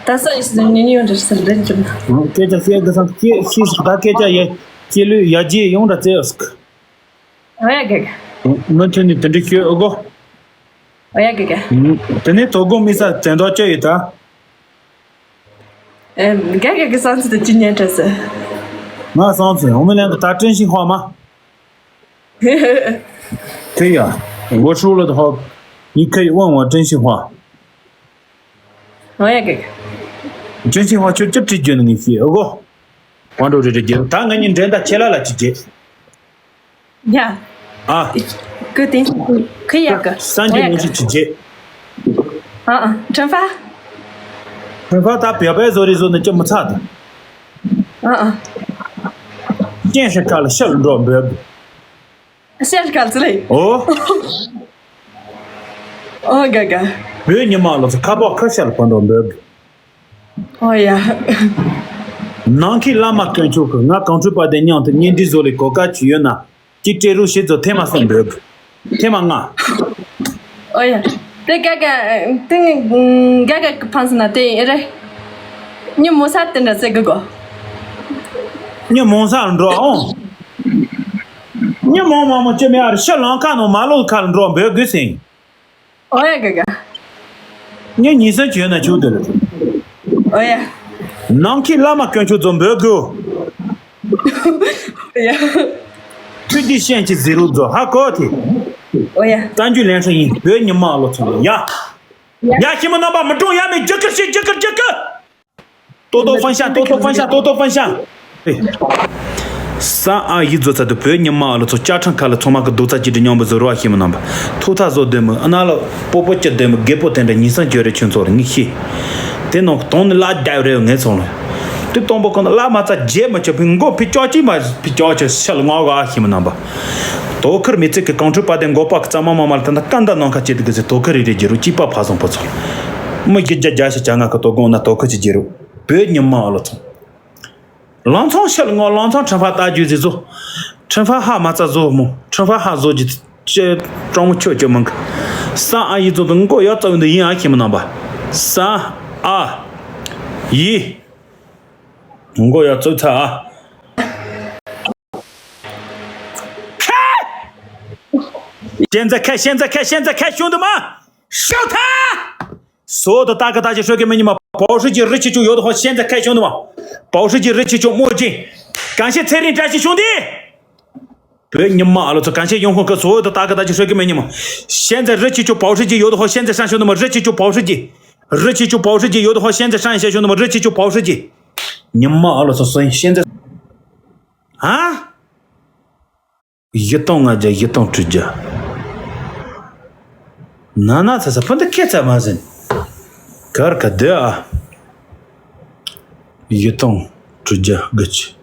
ད་ས་ཡིས་ཟིན་ཉིན་ཡོང་འདྲ་སར་ལྡན་གྱུར་ན། སྐད་ཆ་བཤད་དགོས་སམ་སྐད་ཤེས་སུ་ད་སྐད་ཆ་ཡ་སྐྱེ་ལུས་ཡ་རྗེས་ཡོང་འདྲ་བཙལ་ཨོ་སི་ཀི། ཨོ་ཡ་ག་ག། མུ་མཐུད་ནས་དེ་འདྲ་ཤོད་ཨོ་གོ། ཨོ་ཡ་ག་ག། དེ་ནས་དོ་དགོང་མི་ས་དྲན་དོགས་ཅི་ཡོད་ད། ག་ག་གི་སང་ཚུ་དེ་ཅི་ཉན་འདྲ་ཟེར། ང་སང་ཚུ་འོ་མི་ལན་གི་ད་ཀྲིན་ཤིང་ཧོ་མ།可以啊，我输了的话，你可以问我真心话。我也给。真心话就就这句呢，你写过，关注这这句，当然你真的切了了这句。ཡ། ཨ། ཀུ་ཏིང་། ཁུ་ཡ་ཀུ། སངས་རྒྱས་མི་ཞིག་ཅི་བྱེད། ཨ་ཨ། ཁྲེན་ཧྥ། ཁྲེན་ཧྥ་ད་བེ་བེ་བཟོ་རེ་བཟོ་ནི་ཅི་མི་ཚ་དང་། ཨ་ཨ། སྐྱེན་ཧྲི་ཁ་ལ་ཤར་འགྲོ་འབོད། ཤར་ཁ་ཚི་ལེ། ཨོ། ཨོ་ག་ག། བོད་ཉི་མ་ལོ་ཚོ་ཁ་པོ་ཁ་ཤར་ཕོ་འགྲོ་འབོད། ཨོ་ཡ། ནང་གི་བླ་མ་དཀོན་མཆོག་གི་ང་གངས་ཁྲོད་དཔལ་ལྡན་མཉམ་དུ་གཉེན་སྒྲིག་བཟོ་ལས་གོ་སྐབས་ཅི་ཡོད་ན། ཅིག་སྤྲད་རོགས་ཞེས་ཚོ་ཐེངས་མ་གསུམ་འབོད། ཐེངས་མ་ལྔ། ཨོ་ཡ། དེ་ག་ག་དེ་ག་ག་གི་ཕངས་ན་དེ་ཨེ་རེད། ཉི་མོ་ས་དེ་འདྲ་ཟེར་གི་གོ། ཉི་མོ་ས་འགྲོ་ཨོ། ཉི་མོ་མ་མོ་ཅི་མེ་ཨར་ཤི་ལང་ཁ་ནོ་མ་ལོ་ཁ་འགྲོ་འབོད་དགོས་སེང་། ཨོ་ཡ་ག་ག། ངས་ཉིན་སང་བྱོན་ན་ཆོག་དེ་ལ། ཨོ་ཡ། ནང་གི་བླ་མ་དཀོན་མཆོག་ཚོ་འབོད་དགོས། ཨོ་ཡ། ཐུགས་རྗེ་ཤན་གྱི་ཟི་རུ་ཚོ་ཧ་གོ་དེ། ཨོ་ཡ། གཏམ་རྒྱུད་ལན་ཧྲ་ཡིན་བོད་ཉི་མ་ལོ་ཚོ་ཡ། ཡ། ཡ་ཤི་མོ་རྣམ་པ་མི་གྲོངས་ཡ་མེད་རྒྱུ་ཀར་ཤི་རྒྱུ་ཀར་རྒྱུ་ཀར། ཏོ་ཏོ་ཧྥན་ཤ་ཏོ་ཏོ་ཧྥན་ཤ་ཏོ་ཏོ་ཧྥན་ཤ། སང་ཨ་ཡིག་བཟོ་ཚར་དུས་བོད་ཉི་མ་ཨ་ལོ་ཚོ་ཅ་ཁྲང་ཁ་ལ་ཚང་མ་གི་རྡོག་རྩ་གཅིག་སྒྲིལ་མཉམ་པོ་བཟོ་རོགས་ཨ་ཤི་མོ་རྣམ་པ། ཐུགས་ཐག་བཟོ་བདེ་མོ་ཨ་ན་ལ་སྤོ་སྤོ་སྐྱི་བདེ་མོ་རྒད་པོ་དེ་འདྲ་ཉིན་སང་བྱོས་རེ་ཁྱོད་ཚོ་ལ་ངས་ཤེས། དེ་ནང་གི་དོང་ནི་བླ་རྒྱབ་རེ་ངས་ཚོང་ལ། དེ་སྟོང་པོ་ཁོ་ན་བླ་མ་རྩ་རྗེས་མ་ཆོད་ཕི་མགོ་ཕི་ཅོག་ཅིག་མ་ཕི་ཅོག་ཆོད་ཤ་ལ་ངོ་ག་ཨ་ཤི་མོ་རྣམ་པ། དོ་ཁུར་མི་ཚིག་གི་གངས་ཁྲོད་པ་དེ་མགོ་པ་གི་རྩ་མ་མ་མ་ལ་ད་ལྟ་ཀ་འདའ་ནང་ཁ་བྱེད་དུ་གི་ཚེ་དོ་ཁུར་རེ་རེ་རྒྱུ་རུ་གཅིག་པ་ཕ་སོང་པོ་ཚོ། མི་བརྒྱ་བརྒྱ་བརྒྱ་ཞིག་བྱ་ང་གི་དོ་དགོང་ན་དོ་ཁུར་གྱི་རྒྱུ་རུ། བོད་ཉི་མ་ཨ་ལོ་ཚོང་། ལང་ཚང་ཤལ་ངོ་ལང་ཚང་ཁྲིན་ཧྥ་ལྟ་རྒྱུ་ཟེར་བཟོ། ཁྲིན་ཧྥ་ཧ་མ་རྩ་བཟོ་མོ་ཁྲིན་ཧྥ་ཧ་བཟོ་རྒྱུ་ཅེ་ཀྲོང་མོ་ཆོས་ཅེ་མང་གི། ས་ཨ་ཡི་བཟོ་དུ་མགོ་ཡག་རྩ་བའི་འདི་ཡིན་ཨ་ཁྱེད་མི་རྣམ་པ། ས་ཨ་ཡི་མགོ་ཡག་རྩ་ཚ་ཨ། ཁ། ཤན་ཛ་ཁ་ཤན་ཛ་ཁ་ཤན་ཛ་ཁ་ཤུང་དུ་མ་ཤོག་ཐ། 所有的大哥大姐说给美女们，保时捷日七九有的话，现在开兄弟们，保时捷日七九墨镜，感谢蔡林展示兄弟。不要你妈了，这感谢用户哥所有的大哥大姐说给美女们，现在日七九保时捷有的话，现在上兄弟们，日七九保时捷，日七九保时捷有的话，现在上一下兄弟们，日七九保时捷，你妈了，这所以现在啊。 བཞི་སྟོང་ལྔ་བརྒྱ་བཞི་སྟོང་དྲུག་བརྒྱ། ན་ན་ཚ་ཚ་ཕུ་འདི་ཁྱེད་ཚ་མ་ཟིན། གར་ཁ་བདེ་ཨ། བཞི་སྟོང་དྲུག་བརྒྱ་དགུ་བཅུ།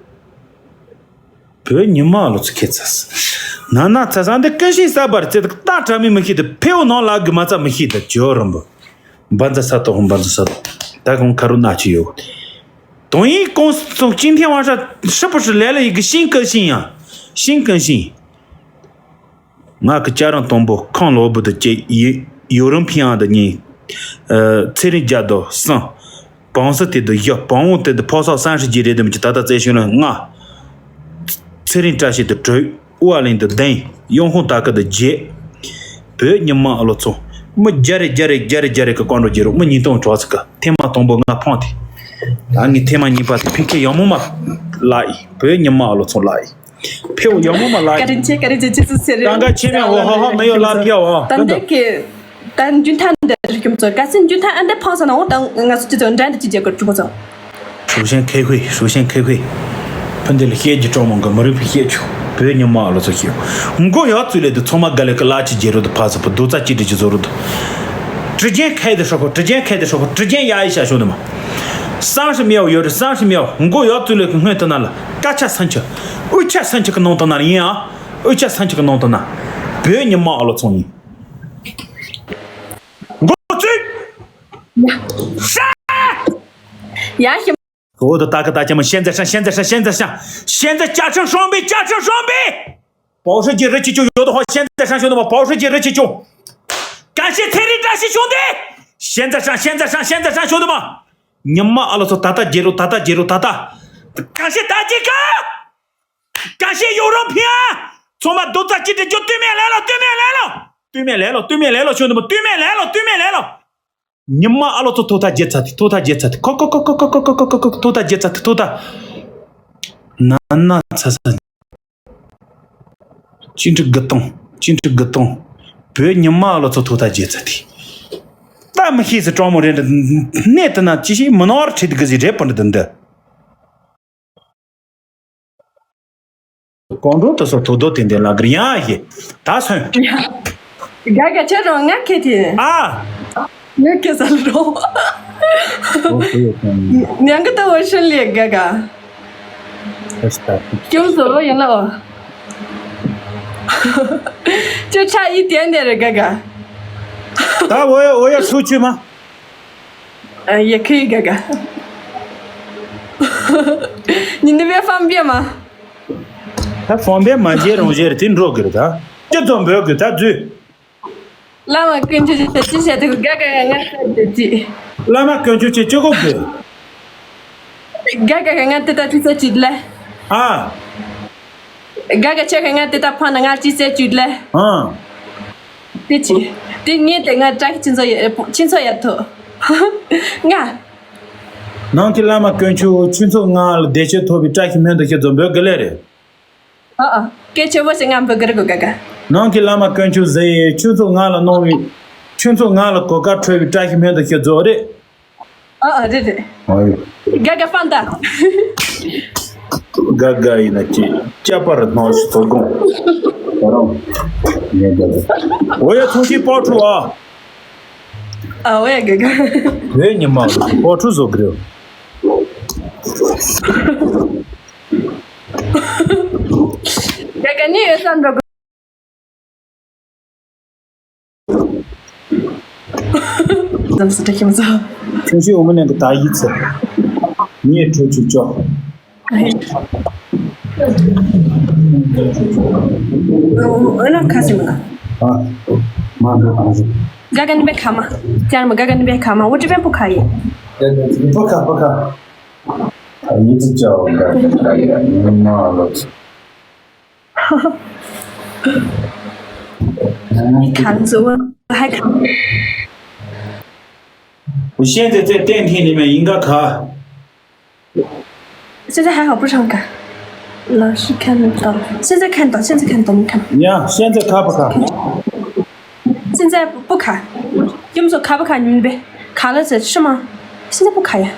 བོད་ཉི་མ་ལོ་ཚོ་ཁྱེད་ཚ་ཟིན། ན་ན་ཚ་ཚ་འདི་ཀུན་ཤིང་ས་བར་ཚེ་དག་ཏ་གྲ་མི་མི་ཤེས་དུ་ཕེའུ་ནང་ལ་གི་མ་ཚ་མི་ཤེས་དུ་ཇོ་རམ་བུ། འབར་འཛག་ས་ཏོ་འབར་འཛག་ས་ཏོ། ད་གང་ཁ་རུ་ན་ཆུ་ཡོད། དོན་ཡིན་ཀོང་སི་ཙོང་ཅིན་ཐེ་ཝང་ཧྲ་ཧྲི་པོ་ཧྲི་ལེ་ལ་ཡི་གི་ཤིང་ཀུན་ཤིང་ཡང་ཤིང་ཀུན་ཤིང་། ང་གི་ཅ་རང་དང་པོ་ཁང་ལོ་བུ་དུ་ཅེ་ཡི་ཡོ་རང་ཕི་ཡང་དུ་གཉིས། ཚེ་རིང་རྒྱ་དོ་གསང་། བང་སོ་དེ་དུ་བཞི། བང་བོ་དེ་དུ་ཕོ་སོག་སང་ཧྲི་རྗེ་རེད་དམ་གྱི་ད་ལྟ་བཙལ་ཤུལ་ལ་ལྔ། ཚེ་རིང་བཀྲ་ཤིས་དུ་དྲུག་དབུ་བ་གླིང་དུ་བདུན། གཡང་ཁུང་ད་ཀ་དུ་བརྒྱད། བོད་ཉི་མ་ཨ་ལོ་ཚོ། མི་རྒྱ་རེ་རྒྱ་རེ་རྒྱ་རེ་རྒྱ་རེ་གི་ཀོང་འགྲོ་རྒྱལ་རོགས་མི་ཉིས་སྟོང་གྲོགས་ཚིག་གི་ཐེངས་མ་དང་པོ་ང་ཕོང་དེ། ད་ངས་ཐེངས་མ་གཉིས་པ་དེ་ཕི་ཁེ་ཡང་མོ་མ་ལ་ཡི་བོད་ཉི་མ་ཨ་ལོ་ཚོ་ལ་ཡི། ཕེའུ་ཡང་མོ་མ་ལ་ཡི། བཀའ་དྲིན་ཆེ། བཀའ་དྲིན་ཆེ། ཅི་ཙི་ཟེར། གང་ག་ཆེ་མེད་འོ་ཧ་ཧ་མེ་ཡོ་ལ་ཕི་ཡ་འོ། ད་འདི་གི་ད་འཇུན་ཐང་འདི་རིག་གམ་ཚོ་ག་སྲིད་འཇུན་ཐང་ཨ་འདི་ཕང་ས་ན་འོ། ད་ང་ཚོ་ཅི་ཙི་འདྲ་འདི་ཅི་རྒྱལ་ཀ་གྲུ་གོ་ཚོ། ཧྲུའུ་ཤན་ཁེ་ཧུའེ། ཧྲུའུ་ཤན་ཁེ་ཧུའེ། ཕུན་དེ་ལ་བཤད་རྒྱུ་གྲོགས་མང་གི་མི་རིགས་ཕི་བཤད་ཆོག་བོད་ཉི་མ་ཨ་ལོ་ཚོ་ཤེས། མགོ་ཡག་ཚུལ་ལས་དུ་ཚང་མ་ག་ལེ་གི་ལ་ཅི་རྒྱལ་རོ་དུ་ཕ་ས་པ་རྡོ་རྩ་ཅི་དྲི་ཅི་བཟོ་རོ་དུ། དྲི་རྒྱན་ཁའི་དུ་ཧྲོ་ཁོ། དྲི་རྒྱན་ཁའི་དུ་ཧྲོ་ཁོ། དྲི་རྒྱན་ཡ་ཡི་ཤ་ཤོ་དུ་མ། སང་ཧྲི་མེའོ་ཡོ་རི། སང་ཧྲི་མེའོ། མགོ་ཡག་ཚུལ་ལས་གི་སྔོན་དུ་ན་ལ་ཀ་ཆ་སང་ཆ། དབུ་ཆ་སང་ཆ་གི་ནང་དུ་ན་ལ་ཡིན་ཨ། དབུ་ཆ་སང་ཆ་གི་ནང་དུ་ན། བོད་ཉི་མ་ཨ་ལོ་ཚོ་ཡིན། མགོ་བཙུགས། ཡ་ཤི། འོ་དུ་ད་གི་ད་ཅི་མ་ཤན་ཛ་ཧྲན། ཤན་ཛ་ཧྲན། ཤན་ཛ་ཧྲན། ཤན་ཛ་ཅ་ཁྲིམས་སྲོང་བའི། ཅ་ཁྲིམས་སྲོང་བའི། པའོ་ཧྲི་གི་རི་ཆི་ཅུ་ཡོད་དུ་ཧོ། ཤན་ཛ་ཧྲན་ཤོད་དུ་མ། པའོ་ཧྲི་གི་རི་ཆི་ཅུ། ག་ཤེད་ཚེ་རིང་བཀྲ་ཤིས་ཤོད་དེ། ཤན་ཛ་ཧྲན། ཤན་ཛ་ཧྲན། ཤན་ཛ་ཧྲན་ཤོད་དུ་མ། ཉི་མ་ཨ་ལོ་ཚོ་ད་ལྟ་རྒྱལ་རོ། ད་ལྟ་རྒྱལ་རོ། ད་ལྟ། ག་ཤེད་ད་ཅི་ག་ག་ཤེད་ཡོ་རོ་ཕི་ཡ། ཚང་མ་རྡོ་རྩ་གཅིག་སྒྲིལ་རྒྱུ། སྟོད་སྨད་ལེ་ལོ། སྟོད་སྨད་ལེ་ལོ། སྟོད་སྨད་ལེ་ལོ། སྟོད་སྨད་ལེ་ལོ་ཤོད་དུ་མ། སྟོད་སྨད་ལེ་ལོ། སྟོད་སྨད་ལེ་ལོ། ཉི་མ་ཨ་ལོ་ཚོ་ཐོག་ཐག་བརྒྱད་ཚ་དེ། ཐོག་ཐག་བརྒྱད་ཚ་དེ། ཁོ་ཁོ་ཁོ་ཁོ་ཁོ་ཁོ་ཁོ་ཁོ་ཁོ་ཐོག་ཐག་བརྒྱད་ཚ་དེ། ཐོག་ཐག་ན་ན་ཚ་ཚ། ཅི་འདྲི་དགུ་སྟོང་། ཅི་འདྲི་དགུ་སྟོང་། བོད་ཉི་མ་ཨ་ལོ་ཚོ་ཐོག་ཐག་བརྒྱད་ཚ་དེ། ད་མི་ཤེས་སི་གྲོགས་མོ་རེད་འདྲ། གནས་དེ་ན་ཅི་ཞིག་མི་ནོར་ཁྲིད་དགུ་ཟི་རེད་པ་འདྲ་འདི་འདི། ཀོང་ཀྲོང་དུ་སོ་དོ་དོ་དེ་འདྲ་ལ་གི་ཡང་ཞེ་ད་སོན། དགའ་དགའ་ཁྱོད་རང་ང་ཁེ་ཐི། ཨ། ངས་ཁེ་ས་རོ། ཉང་གི་ཏ་བོ་ཤུན་ལེ་དགའ་དགའ། ཁྱོད་བཟོ་རོ་ཡིན་ལ་འོ། ཁྱོད་ཆ་ཡི་དེ་འདྲ་རེད་དགའ་དགའ། ད་འོ་ཡ་འོ་ཡ་སུ་ཆུ་མ། ཨ། ཡ་ཁི་ག་ག་ཉིན་དེ་བས་ཕམ་པས་མ། ད་ཕམ་པས་མ་རྗེ་རང་རྗེ་རེད་དེ་འགྲོ་གི་རེད་ད། ཅི་ཙམ་འབོད་དགོས་ད་འཛུལ། བླ་མ་ཀུན་སྤྱོད་ཅི་བྱེད་དེ་གུ་ག་ག་ང་ས་དེ་ཅི། བླ་མ་ཀུན་སྤྱོད་ཅི་ཅི་གོ་དགོས། ག་ག་ག་ང་དེ་ད་ཅི་ས་ཅི་ལ། ཨ། ག་ག་ཆེ་ག་ང་དེ་ད་ཕ་ན་ང་ཅི་ས་ཅི་ལ། ཨ། དེ་ཅི། དེ་ངས་དེ་ང་ཅག་ཁྱིམ་ཚང་ཡ་ཁྱིམ་ཚང་ཡ་ཐོ། ང་། ནང་གི་བླ་མ་དཀོན་མཆོག་ཆུ་ཚོད་ལྔ་ལ་བདེ་མཆོག་ཐོབ་པའི་བཀྲ་ཤིས་སྨོན་དུ་ཞུ་ཚོ་འབོད་དགོས་ལེ་རེད། ཨ་ཨ། སྐད་ཆེ་བོ་ཞིག་ང་འབོད་དགོས་རེད་གོ་ག་ག་ནང་གི་བླ་མ་དཀོན་མཆོག་གཟིགས་ཡས་ཆུ་ཚོད་ལྔ་ལ་གནང་བའི་ཆུ་ཚོད་ལྔ་ལ་གོ་སྐབས་འཕྲོད་པའི་བཀྲ་ཤིས་སྨོན་དུ་ཞུ་ཚོ་རེད། ཨ་ཨ་རེད་རེད། ཨ་ཡོ། ག་ག་ཕན་ད། ག་ག་ཡིན་ན་ཅི་སྐྱ་པར་སྣང་ཞིག་ཐོ་དགོངས། ད་རུང་ངས་ག་ག་འོ་ཡ་ཐུང་ཆེན་པོ་ཁྲུ་ཨ། ཨ་འོ་ཡ་ག་ག་བོད་ཉི་མ་པོ་ཁྲུ་བཟོ་གི་རེད། ག་ག་ནི་ཡོད་ས་འགྲོ་གི། ཙམ་སུ་དྲག་གི་མ་ཚོ། ཁྱོད་ཤི་འོ་མ་ནས་གི་ད་ཡིད་ཚེ། ངས་ཁྲོ་ཆུ་ཅོག་ཨ་ན་ཁ་སི་མ་ན། ཨ། མ་འགྲོ་གང་ཞིག་ག་ག་ནི་བེ་ཁ་མ། ཅར་མ་ག་ག་ནི་བེ་ཁ་མ། འོ་ཏི་བེ་པུ་ཁ་ཡི། པུ་ཁ་པུ་ཁ། ཨ་ཡིད་ཚེ་ཅོག་ག་ག་ཡིན་ན་ལོ་ཚེ། ཁ་ཚོ་ཧ་ཁ། ཤེས་ཚེ་ཚེ་ཏན་ཐིན་ནི་མེ་ཡིན་ག་ཁ། 现在还好，不伤感。老师看得到，现在看到，现在看到，你看。呀，现在卡不卡？现在不卡。有没有说卡不卡？你们别卡了，这是吗？现在不卡呀，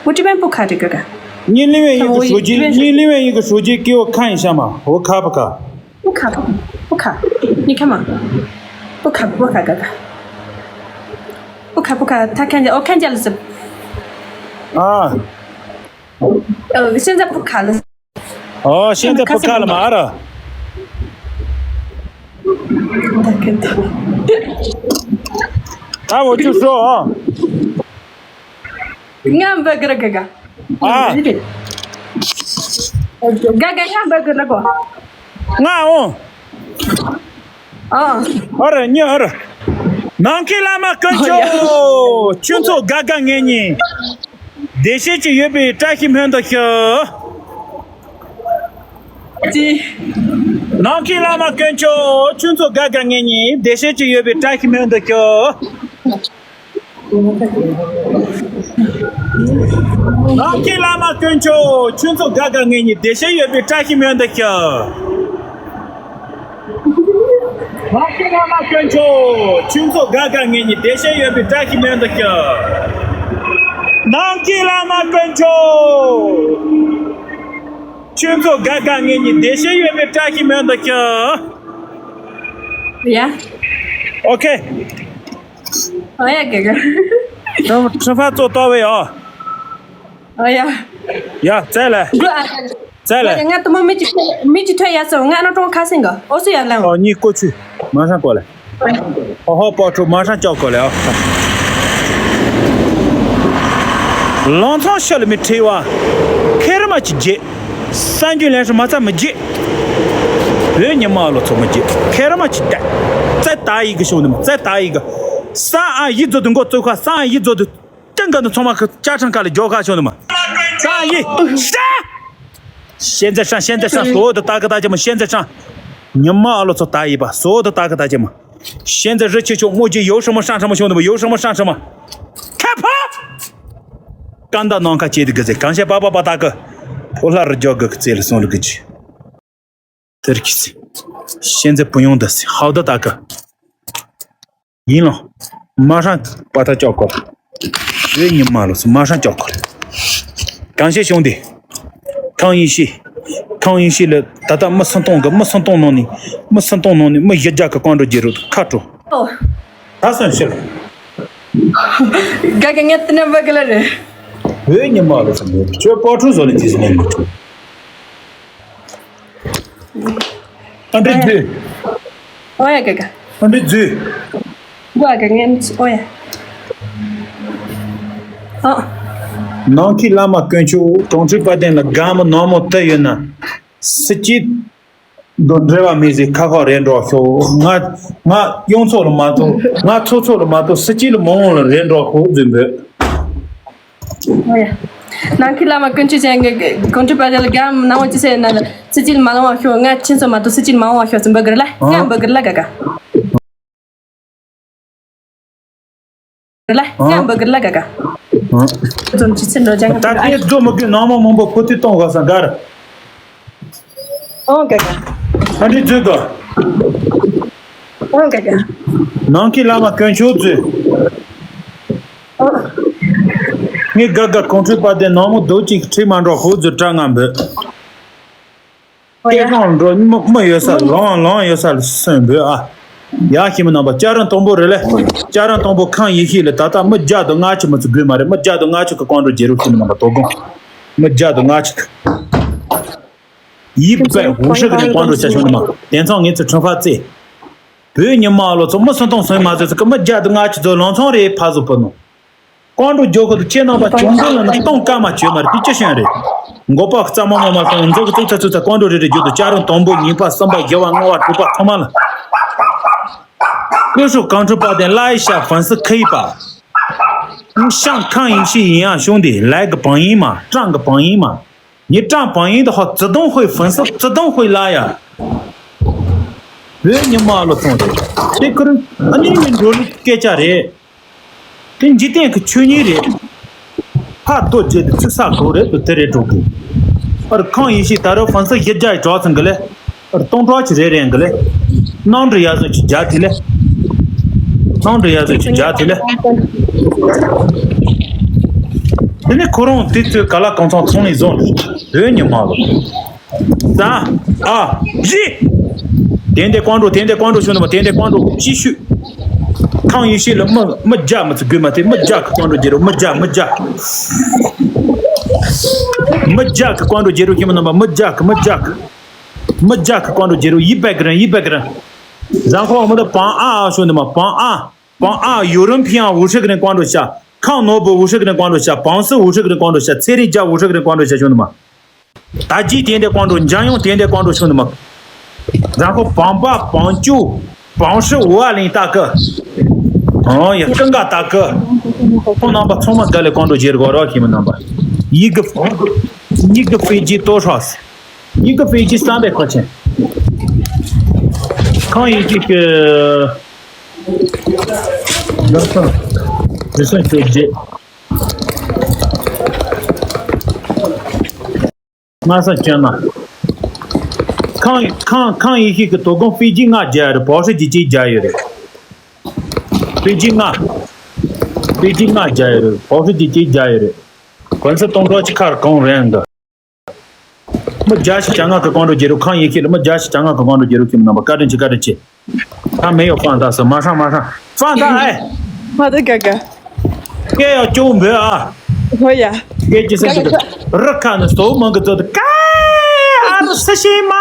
我这边不卡这个的。你另外一个手机，你另外一个手机给我看一下嘛，我卡不卡？ 不卡，不卡，不卡，你看嘛，不卡，不卡，不卡，不卡，不卡，他看见，我看见了，是，啊，呃，现在不卡了。哦，现在不卡了嘛，二了。ད་འོ་ཅུ་ཧྲོ་ཨ། ང་འབུ་གི་རེད་ག་ག་ཨ། ག་ག་ང་འབུ་གི་རེད་གོ་ང་འོ། ཨ། ཨ་ར་ཉི་ཨ་ར། ནམ་མཁའི་བླ་མ་དཀོན་མཆོག་ཁྱོད་ཚོ་དགའ་དགའ་ངེད་གཉིས། བདེ་སྐྱིད་ཅིག་ཡོད་པའི་བཀྲ་ཤིས་སྨོན་དུ་ཞུ། ཅི། ནམ་མཁའི་བླ་མ་དཀོན་མཆོག་ཁྱོད་ཚོ་དགའ་དགའ་ངེད་གཉིས། བདེ་སྐྱིད་ཅིག་ཡོད་པའི་བཀྲ་ཤིས་སྨོན་དུ་ཞུ། ནམ་མཁའི་བླ་མ་དཀོན་མཆོག་ཁྱོད་ཚོ་དགའ་དགའ་ངེད་གཉིས། བདེ་སྐྱིད་ཡོད་པའི་བཀྲ་ཤིས་སྨོན་དུ་ཞུ། ནམ་མཁའི་བླ་མ་དཀོན་མཆོག་ཁྱོད་ཚོ་དགའ་དགའ་ངེད་གཉིས། བདེ་སྐྱིད་ཡོད་པའི་བཀྲ་ཤིས་སྨོན་དུ་ཞུ། ནམ་མཁའི་བླ་མ་དཀོན་མཆོག་ཁྱོད་ཚོ་དགའ་དགའ་ངེད་གཉིས། བདེ་སྐྱིད་ཡོད་པའི་བཀྲ་ཤིས་སྨོན་དུ་ཞུ། ཡ། ཨོ་ཁེ། ཨོ་ཡ་ག་ག་ཁྲི་ཁྲི་ཕ་ཚོ་ལྟ་བའི་ཨོ། ཨོ་ཡ། ཡ་ཙེ་ལེ། འགྲོ་ཨ། ཙེ་ལེ། ང་དུ་མོ་མི་གཅིག་མི་གཅིག་ཐོན་ཡ་སོང་། ང་ནོ་ཀྲོང་ཁ་སེང་ག་ཨོ་སུ་ཡ་ལང་། ཨོ་གཉིས་ཀོ་ཆུ། མ་ཧྲང་ཀོ་ལེ། ཨོ་ཧོ་པོ་ཁྲུ་མ་ཧྲང་ཅོག་ཀོ་ལེ་ཨོ། ལང་ཚང་ཤ་ལ་མི་ཁྲེལ་བ། ཁེ་ར་མ་ཅི་རྗེ། ས་འགྱུར་ལན་ཧྲི་མ་ཚ་མི་རྗེ། བོད་ཉི་མ་ལོ་ཚོ་མི་རྗེ། ཁེ་ར་མ་ཅི་ཏ། ཙེ་ཏ་ཡི་གི་ཤོང་ནི་མ་ཙེ་ཏ་ཡི་གི། ས་ཨ་ཡི་ཛོ་དུ་མགོ་ཙུ་ཁ་ས་ཨ་ཡི་ཛོ་དུ། ཏན་ཀ་ནི་ཚང་མ་ཁི་ཅ་ཆང་ཁ་ལ་རྒྱོ་ཁ་ཤོང་ནི་མ། ས་ཨ་ཡི། ཤ། ཤན་ཛེ་ཧྲང་ཤན་ཛེ་ཧྲང་སོ་དུ་ཏ་ཀ་ཏ་ཅི་མ་ཤན་ཛེ་ཧྲང་། ཉི་མ་ཨ་ལོ་ཚོ་ཏ་ཡི་པ་སོ་དུ་ཏ་ཀ་ཏ་ཅི་མ། ཤན་ཛེ་རི་ཆེ་ཆོ་མོ་ཇི་ཡོ་ཧྲ་མ་ཧྲང་ཧྲ་མ་ཤོང་ནི་མ་ཡོ་ཧྲ་མ་ཧྲང་ཧྲ་མ། ཁ་ཕ། ཀན་ད་ནང་ཁ་ཅེ་དི་གི་ཟེ་གང་ཤེ་པ་པ་པ་ཏ་ཀི། ཕོ་ལྷ་རི་རྒྱོ་གི་ཀི་ཙེ་ལ་སོང་ལི་གི་ཅི། དེར་ཁི་ཙི། ཤན་ཛེ་པུ་ཡོང་ད་སི་ཧའོ་ད་ཏ་ཀི། ཡིན་ལོ། མ་ཧྲང་པ་ཏ་ཅོག་གོ། བོད་ཉི་མ་ལོ་སི་མ་ཧྲང་ཅོག་གོ། གང་ཤེ་ཤོང་དི། ཁང་ཡིན་ཤི། ཁང་ཡིན་ཤི་ལ་ད་ལྟ་མི་སུམ་སྟོང་གི་མི་སུམ་སྟོང་ནང་ནས་མི་སུམ་སྟོང་ནང་ནས་མི་བཞི་བརྒྱ་གི་ཀོང་འགྲོ་རྒྱལ་རུ་ཁ་དྲོ། ཨོ། ད་སོན་ཤི། ག་ག་ངས་ཏི་ནས་བ་གི་ལ་རེད། བོད་ཉི་མ་ལོ་སི་མི་ཁྱོད་པོ་ཁྲུ་བཟོ་ལ་ཅི་སི་ནས་མི་ཁྲུ། ཨ་འདྲི་རྒྱུ། ཨོ་ཡ་ག་ག་ཨ་འདྲི་རྒྱུ། འགོ་ག་ངན་ཨོ་ཡ། ཨ། ནང་གི་བླ་མ་དཀོན་མཆོག་གྲོང་ཁྱེར་དཔལ་ལྡན་ལ་དགའ་མོ་ནང་མོ་དུ་ཡོད་ན། སྲིད་ཇུས་དང་འབྲེལ་བ་མེད་ཟེར་ཁ་ཁ་རེད་འགྲོ་ཤོག་ང་ང་གཡུང་ཚོགས་ལ་མ་གཏོགས་ང་ཚོ་ཚོ་ལ་མ་གཏོགས་སྲིད་ཇུས་ལ་མང་བོ་ལ་རེད་འགྲོ་ཤོག་རྫུན་འབོད། ཨོ་ཡ། ནང་གི་བླ་མ་ཀུན་སྤྱོད་ཅན་གྱི་གོང་ཁྲི་པ་དེ་ལ་རྒྱ་ནང་བ་ཅི་ཟེར་ན་ལ་སྲིད་ཇུས་མ་ལོང་བ་ཤོག་ང་ཁྱེད་ཚོ་མ་གཏོགས་སྲིད་ཇུས་མ་འོང་བ་ཤོག་ཙམ་འབོད་གི་རེད་ལ་ཡང་འབོད་གི་རེད་ལ་ག་ག་རེད་ལ་ཡང་འབོད་གི་རེད་ལ་ག་ག་ཙམ་ཅི་ཚེ་འགྲོ་ཅང་ད་ལྟའི་རྫོ་མི་དགོས་ནང་མ་མང་པོ་ཕོ་ཐུག་གཏོང་དགོས་ས་འགར། ཨོ་ག་ག་ཨ་འདྲི་མཛོད་དོ། ཨོ་ག་ག་ནང་གི་བླ་མ་དཀོན་མཆོག་མཛོད། ཨོ། ངས་དགའ་དགའ་གོང་ཁྲོས་པ་དེ་ནང་མོ་རྡོ་གཅིག་ཁྲིད་མ་འགྲོ་ཧོ་མཛོད་དྲ་ང་འབོད། ཨོ་ཡ། སྐད་གྲོང་འགྲོ་མི་མི་ཡོད་ས་ལོང་ལོང་ཡོད་ས་ལ་སོན་འབོད་ཨ། ཡག་ཤི་མི་རྣམ་པ་ལྕགས་རིང་དང་པོ་རེད་ལེ། ལྕགས་རིང་དང་པོ་ཁང་ཡིན་ཤི་ལེ་ད་ལྟ་མི་བརྒྱ་དང་ལྔ་བཅུ་མི་ཚུགས་དགོས་མ་རེད། མི་བརྒྱ་དང་ལྔ་བཅུ་གི་ཀོང་འགྲོ་རྒྱལ་རབས་ཤི་མི་རྣམ་པ་དོ་དགོང་། མི་བརྒྱ་དང་ལྔ་བཅུ་གི། ཡིབ་པའི་ཧུ་ཧྲི་གི་ནས་ཀོང་འགྲོ་བྱ་ཤོང་ནི་མ། དེང་སང་ངེད་ཚོ་ཁྲིམས་ཧྥ་རྩེ། བོད་ཉི་མ་ལོ་ཚོ་མི་སུམ་སྟོང་སོན་མ་ཟོས་ཚོ་གི་མི་བརྒྱ་དང་ལྔ་བཅུ་ཚོ་ལང་ཚང་རེད་ཕ་བཟོ་པོ་ནོ། ཀོང་འགྲོ་རྒྱོ་ཁོ་དུ་ཁྱེད་རྣམ་པ་བྱུང་འདུག་ལ་ན་གཏོང་ཀ་མ་བྱོས་མ་རེད་དེ་ཅི་ཤོན་རེད། མགོ་པ་རྩ་མ་མ་མ་སོང་མཛོ་གི་ཙུག་ཚ་ཙུག་ཚ་ཀོང་འགྲོ་རེ་རེ་རྒྱུ་དུ་ལྕགས་རིང་དང་པོ་གཉིས་པ་གསུམ་པ་བཞི་བ་ལྔ་བ་དྲུག་པ་ཐོག་མ་ལ། ཀུ་ཤུ་ཀོང་ཁྲོ་པ་དེ་ལ་ཡི་ཤ་ཧྥན་སི་ཁི་ཡི་པ། ཤང་ཁང་ཡིན་ཤི་ཡིན་ཡང་ཤོང་དེ་ལའི་གི་བང་ཡིན་མ་ཀྲང་གི་བང་ཡིན་མ། ཉི་ཀྲང་བང་ཡིན་དུ་ཧོ་ཙི་དུང་ཧོས་ཧྥུན་སི་ཙི་དུང་ཧོས་ལ་ཡ། བོད་ཉི་མ་ལོ་ཐོང་རེད། དེ་ཁུར་ཨ་ནི་མི་འགྲོ་ལུགས་སྐད་ཆ་རེད། དེ་འཇིག་རྟེན་གྱི་ཆོས་ཉིད་རེད། ཕ་ཏོ་བརྗེད་དུ་ཚིག་ས་གོ་རེད་དུ་དེ་རེད་འགྲོ་དགོས། ཨར་ཁང་ཡིན་ཤི་ད་རུ་ཧྥུན་སི་ཡི་རྒྱ་ཡི་གྲོགས་ཚང་གི་ལེ། ཨར་སྟོང་གྲོགས་ཀྱི་རེད་རེད་གི་ལེ། སྣང་འདྲི་ཡ་བཟོ་ཆུ་རྒྱ་དེ་ལེ། སྣང་འདྲི་ཡ་བཟོ་ཆུ་རྒྱ་དེ་ལེ། དེ་ནི་ཁོ་རང་དེ་ཚོའི་ག་ལ་གང་ཚང་ཚོང་ནས་བཟོ་བོད་ཉི་མ་ལོ། ཟ། ཨ། ཡི། དེ་འདྲའི་ཀོང་འགྲོ་དེ་འདྲའི་ཀོང་འགྲོ་ཤོད་ནི་མ་དེ་འདྲའི་ཀོང་འགྲོ་ཅི་ཤོད། ཁང་ཡིན་ཤེས་ལ་མི་མི་རྒྱ་མི་ཚུགས་དགོས་མ་དེ་མི་རྒྱ་གི་ཀོང་འགྲོ་རྒྱལ་རོ་མི་རྒྱ་མི་རྒྱ། མི་རྒྱ་གི་ཀོང་འགྲོ་རྒྱལ་རོ་ཤེས་མི་རྣམ་པ་མི་རྒྱ་གི་མི་རྒྱ་གི། མི་རྒྱ་གི་ཀོང་འགྲོ་རྒྱལ་རོ་ཡི་བེག་རན་ཡི་བེག་རན། 然后我们的榜二啊，兄弟们，榜二，榜二，有人培养五十个人关注一下，抗脑部五十个人关注一下，榜四五十个人关注一下，蔡丽佳五十个人关注一下，兄弟们。大吉点点关注，江勇点点关注，兄弟们。然后榜八、榜九、榜十五二零大哥，哦，也尴尬大哥，phone number 充满格来关注接着我，然后你们 number，一个一个飞机多少？一个飞机三百块钱。抗疫这个，只剩飞机。ང་ས་ཅན་ན། ཁང་ཁང་ཁང་ཡེ་ཤེས་ཀྱི་དོ་དགོང་飞机ལྔ་བརྒྱབ་ཡོད་རེད། 保时捷ཅིག་བརྒྱབ་ཡོད་རེད།飞机ལྔ། 飞机ལྔ་བརྒྱབ་ཡོད་རེད། 保时捷ཅིག་བརྒྱབ་ཡོད་རེད། གོན་ས་སྟོང་ཕྲག་གཅིག་ཁར་གང་རན་འདུག་མི་བརྒྱ་ཞིག་བྱ་ལྔ་གི་གང་འགྲོ་རྒྱལ་རབས། ཁང་ཡེ་ཤེས་ལ་མི་བརྒྱ་ཞིག་བྱ་ལྔ་གི་གང་འགྲོ་རྒྱལ་རབས་ཁྱིམ་རྣམ་པ་བཀའ་དྲིན་ཆེ། བཀའ་དྲིན་ཆེ། ད་མེ་ཡོད་ཕང་ད་སོ་མ་ཧྲང་མ་ཧྲང་ཕང་ད་ཨེ། ཧ་ད་ག་ག་སྐད་ཡག་ཅུང་འབོད་ཨ། ཧོ་ཡ། སྐད་ཅི་སེ་ཅི་རི་ཁ་ནི་སོ་མང་གི་ཚོད་ཀ་ཨ་རུ་སི་ཤི་མ་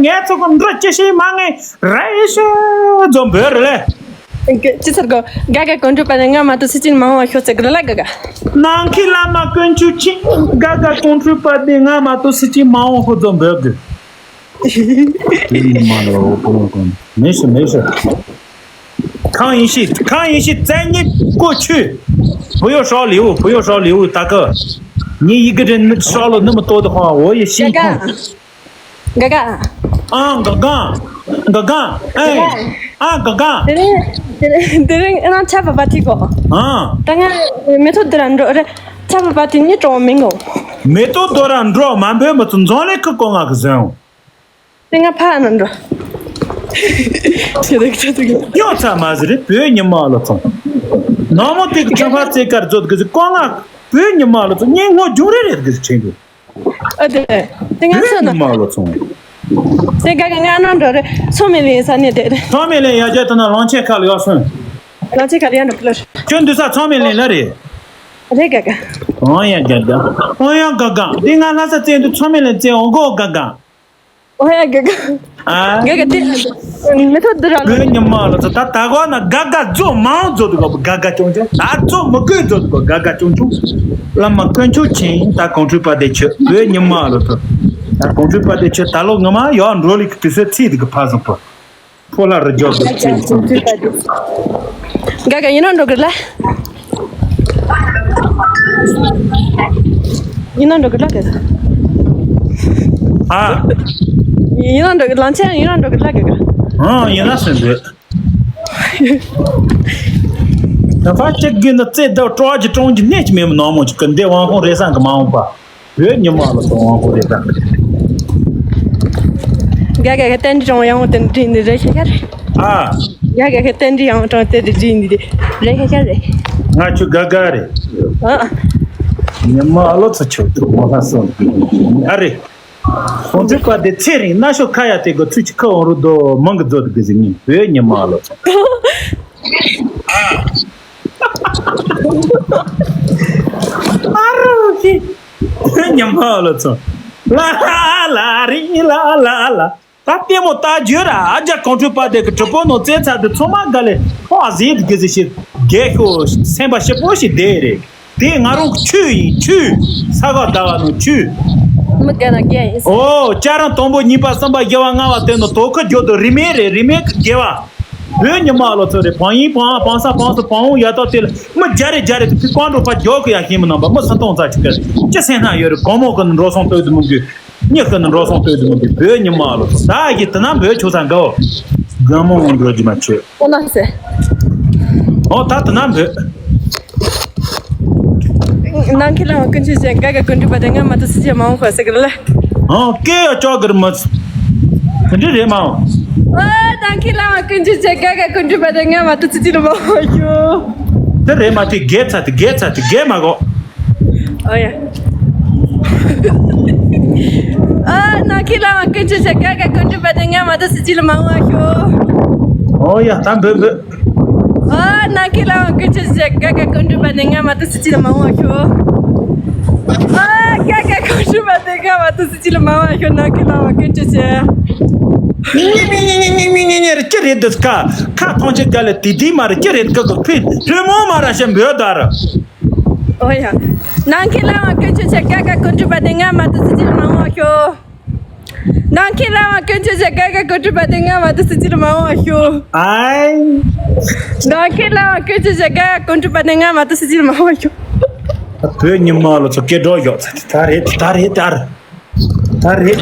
ངས་ཚོ་གི་འདྲི་ཅི་ཤི་མ་ངས་རེ་ཤི་ཛོ་འབོད་རེ་ལེ། ཅི་ཚར་གོ་ག་ག་གོན་གྲུ་པ་ནི་ང་མ་ཏུ་སི་ཅི་མ་འོང་ཤོ་ཚེ་གི་ལ་ག་ག་ནང་ཁི་ལ་མ་གོན་ཆུ་ཆི་ག་ག་གོན་གྲུ་པ་ནི་ང་མ་ཏུ་སི་ཅི་མ་འོང་ཤོ་ཛོ་འབོད་གི། དེ་ཉི་མ་ལ་འོ་པོ་གོན་མེ་ཤི་མེ་ཤི། 康一系，康一系在你过去，不要说礼物，不要说礼物，大哥，你一个人烧了那么多的话，我也心痛。 ག་ག་ག་ག་ཨ་ག་ག་ག་ག་ཨེ་ཨ་ག་ག་དེ་རིང་དེ་རིང་དེ་རིང་ཨ་ནང་ཆ་བ་བ་ཐི་གོ་ཨ་ད་ང་མེ་ཐོ་དེ་ར་འགྲོ་རེ་ཆ་བ་བ་ཐི་ནི་གྲོང་མིན་གོ་མེ་ཏོག་རྡོ་ར་འགྲོ་མ་འབོད་མི་ཚོ་འཛོམས་ལེ་ཁུ་ཀོ་ང་གི་ཟོན། དེ་ང་ཕ་ན་འགྲོ། ཆེ་རེག་ཆེ་རེག་ཡོད་ཚ་མ་ཟི་རེད་བོད་ཉི་མ་ལ་ཚོང་། ནག་མོ་དེ་གི་ཚོང་ཁ་རྩེ་དཀར་རྫོད་གི་ཟི་ཀོ་ང་བོད་ཉི་མ་ལ་ཚོང་ཉིན་ངོ་རྒྱུང་རེ་རེད་གི་ཟི་ཆེན་གི་ཨ་དེ་དེ་ང་ཚོ་ན་མ་ལོ་ཚོང་། དེ་ག་ག་ང་ནང་འགྲོ་རེ་ཚོང་མི་ལས་ས་ནས་དེ་རེ། ཚོང་མི་ལས་ཡ་རྒྱ་དུ་ན་ལོང་ཆེ་ཁ་ལ་ཡོད་སོང་། ལོང་ཆེ་ཁ་ལ་ཡ་འགྲོ་ལ་རེ། ཁྱོད་འདུག་ས་ཚོང་མི་ལས་ལ་རེ། རེ་ག་ག་ཨོ་ཡ་ག་ག་ཨོ་ཡ་ག་ག་འདི་ང་ལྷ་ས་བཙན་དུ་ཚོང་མི་ལས་བཙན་འོང་གོ་ག་ག་ཨོ་ཡ་ག་ག་ཨ་ག་ག་དེ་མི་ཐོབ་འདི་ར་ལ། བོད་ཉི་མ་ལ་ཚོ་ད་ད་གོ་ན་ག་ག་རྫོ་མང་རྫོ་འདུག་ག་ག་ག་ཅུང་ཅུང་ད་རྫོ་མི་དགོས་རྫོ་འདུག་ག་ག་ག་ཅུང་ཅུང་། བླ་མ་དཀོན་མཆོག་མཁྱེན་ད་གོང་ཁྲོས་པ་དེ་ཆོས་བོད་ཉི་མ་ལ་ཚོ། ད་གོང་ཁྲོས་པ་དེ་ཆོས་ད་ལོ་ངོ་མ་ཡོག་འགྲོ་ལི་གི་དུས་ཚོད་ཚིག་འདུག་གི་ཕ་བཟང་པོ། ཕོ་ལ་རི་རྒྱོག་གི་ཚིག་གོང་ཁྲོས་པ་དེ། ག་ག་ཡིན་ནོ་འགྲོ་གི་ལ། ཡིན་ན་འགྲོ་གི་ལ་ག་ག་ཨ། ཡིན་ན་འགྲོ་གི་ལང་ཆེན་ཡིན་ན་འགྲོ་གི་ལ་ག་ག་ཨ་ཡིན་ན་སུ་འདོད། ད་ཕ་གཅིག་གི་ནི་རྩེ་ལྡབ་སྤྲོ་བ་གི་གྲོང་གི་གནས་ཀྱི་མེད་མི་ནག་མོ་གཅིག་གི་འདི་དབང་ཁོང་རེ་སང་གི་མ་འོངས་པ། བོད་ཉི་མ་ལ་སོང་དབང་ཁོང་རེ་སང་གི། ག་ག་ག་བསྟན་འགྲོ་ཡང་བསྟན་འགྲོ་ནི་རེ་ཤ་ཤ་རེད། ཨ། ཡ་ག་ག་བསྟན་འགྲོ་ཡང་དྲང་བསྟན་འགྲོ་འདི་རེ་ཤ་ཤ་རེད། ང་ཆུ་དགའ་དགའ་རེད། ཨ། ཉི་མ་ཨ་ལོ་ཚོ་ཆོ་ཐུག་མ་ལ་སོང་གི་ཨ་རེད། ཁོང་ཚོའི་བཀའ་དེ་ཚེ་རིང་སྣ་ཤོག་ཁ་ཡ་དེ་གི་ཚུལ་གྱི་ཁ་འོང་རུ་དོ་མང་གི་མཛོད་དགི་ཟིག་ཉིན་བོད་ཉི་མ་ཨ་ལོ་ཚོ། ཨ་རོ་ཞི། བོད་ཉི་མ་ཨ་ལོ་ཚོ། ལ་ལ་རི་ལ་ལ་ལ། ད་ལྟད་མོ་ལྟ་རྒྱུ་ར་ཨ་ཅག་གོང་ཁྲོས་པ་དེ་གི་གྲུ་པོ་ནང་བཙལ་ཚར་དུས་ཚང་མ་དགའ་ལས་ཧོ་ཨ་ཟེ་དགེ་ཟེ་ཞིག་རྒས་ཤོ་སེམས་པ་ཞིབ་པོ་ཞིག་བསྡད་རེད། དེ་ང་རང་ཆུ་ཡིན་ཆུ། ས་ག་ཟླ་བ་ནང་ཆུ། མི་རྒན་ན་རྒན་ཡིན། ཨོ་ཅ་རང་དང་པོ་གཉིས་པ་གསུམ་པ་བཞི་བ་ལྔ་བ་དེ་ནང་དོ་ཁུ་རྒྱོ་དོ་རི་མེ་རེད་རི་མེ་གི་རྒྱལ་བ། བོད་ཉི་མ་ལོ་ཚོ་རེད་བང་ཡིན་བང་ཨ་བང་ས་བང་སུ་བང་འོང་ཡ་ཏོ་དེ་ལ་མི་རྒྱ་རེ་རྒྱ་རེ་དེ་ཕི་ཀང་འགྲོ་ཕ་རྒྱོ་གི་ཡ་ཤེས་མི་ནང་པ་མི་སུ་གཏོང་ཚ་ཆུ་ཀ་ཅི་སེང་ན་ཡོད་རེད་གོང་མོ་གི་འགྲོ་སོང་སྟོད་དུ་མི་དགོས། མྱི་ཤི་ནི་འགྲོ་སོང་ལྟོས་དུ་མི་འདུག་བོད་ཉི་མ་ལོ་ད་ཡི་དེ་ན་བོད་ཆོ་ས་འགའོ། དགའ་མོ་འགྲོ་རྒྱུ་མ་ཆོད། ཨོ་ན་སེ། ཨོ་ད་དེ་ན་བོད། ནང་ཁྱེད་ལ་ཀུན་སྤྱོད་ཅན་དགའ་དགའ་ཀུན་འགྲུབ་པ་དེ་ང་མ་ཏུ་སི་ཅེ་མ་འོང་ཁོ་སེ་གི་ལ། ཨོ་སྐད་ཡ་ཅོག་གིར་མི། དེ་འདྲ་རེད་མ་འོང་། ཨོ་ནང་ཁྱེད་ལ་ཀུན་སྤྱོད་ཅན་དགའ་དགའ་ཀུན་འགྲུབ་པ་དེ་ང་མ་ཏུ་སི་ཅེ་ལ་མ་འོང་ཁྱོ། དེ་རེད་མ་དེ་རྒྱལ་ཚ་དེ་རྒྱལ་ཚ་དེ་རྒྱལ་མ་གོ། ཨོ་ཡ། ཨ་ནང་ཁྱེད་ལ་ཀུན་སྤྱོད་ཅན་དགའ་དགའ་ཀུན་འགྲུབ་པ་དེ་ང་མ་ཏུ་སི་ཅེ་ལ་མ་འོང་ཁྱོ། ཨོ་ཡ་ད་འབོད་འབོད། ཨ་ནང་ཁྱེད་ལ་ཀུན་སྤྱོད་ཅན་དགའ་དགའ་ཀུན་འགྲུབ་པ་དེ་ང་མ་ཏུ་སི་ཅེ་ལ་མ་འོང་ཁྱོ། ཨ་དགའ་དགའ་ཀུན་འགྲུབ་པ་དེ་ང་མ་ཏུ་སི་ཅེ་ལ་མ་འོང་ཁྱོ་ནང་ཁྱེད་ལ་ཀུན་སྤྱོད་ཅན། ཉེ་ཉེ་ཉེ་ཉེ་ཉེ་ཉེ་ཉེ་ཉེ་རེ་ཅི་རེད་འདུག་ཁ་ཁ་ཐང་ཆེ་ག་ལ་དེ་དེ་མ་རེད་ཅི་རེད་ག་གི་ཕི་ལྷོད་མོ་མ་ར་ཤ་འབོད་ད་ར། ཨོ་ཡ། ནང་ཁྱེད་ལ་བ་ཀུན་ཆུ་ཆེ་ག་ག་ཀུན་ཀྲི་པ་དེ་ང་མ་དུ་སི་ཅི་མ་འོ་ཤོ། ནང་ཁྱེད་ལ་བ་ཀུན་ཆུ་ཆེ་ག་ག་ཀུན་ཀྲི་པ་དེ་ང་མ་དུ་སི་ཅི་མ་འོ་ཤོ། ཨའི། ནང་ཁྱེད་ལ་བ་ཀུན་ཆུ་ཆེ་ག་ག་ཀུན་ཀྲི་པ་དེ་ང་མ་དུ་སི་ཅི་མ་འོ་ཤོ། བོད་ཉི་མ་ལོ་ཚོ་སྐད་སྒྲོག་ཡོད་ད་རེད་ད་རེད་ད་རེད། ད་རེད་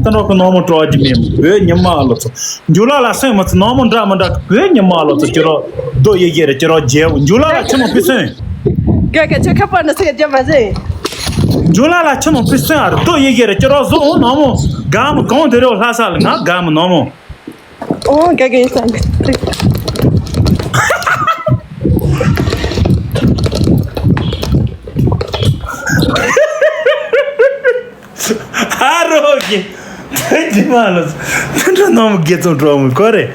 ད་ནོ་གི་ནོ་མོ་སྤྲོ་བ་ཅི་མེད་མོ་བོད་ཉི་མ་ལོ་ཚོ། འཇུ་ལ་ལ་སོན་མ་ཚོ་ནོ་མོ་འདྲ་མ་འདྲ་བོད་ཉི་མ་ལོ་ཚོ་ཅི་རོ། རྡོ་ཡེ་ཡེ་རེ་ཅི་རོ་རྒྱལ་བོ་འཇུ་ལ་ལ་ཆི་མོ་ཕི་སོན། ག་ག་ཆོ་ཁ་པར་ན་སེ་ག་རྒྱ་མ་ཟེ། འཇུ་ལ་ལ་ཆི་མོ་ཕི་སོན་ཨ་རྡོ་ཡེ་ཡེ་རེ་ཅི་རོ་བཟོ་འོ་ནོ་མོ། ག་མོ་གང་དེ་རོ་ལྷ་ས་ལ་ང་ག་མོ་ནོ་མོ། ཨོ་ག་ག་ཡེ་སང་། ཨ་རོ་གི། དེ་མ་ལོ། ད་འགྲོ་ནོ་མོ་དགེ་ཚོང་གྲོགས་མོ་ཁོ་རེ།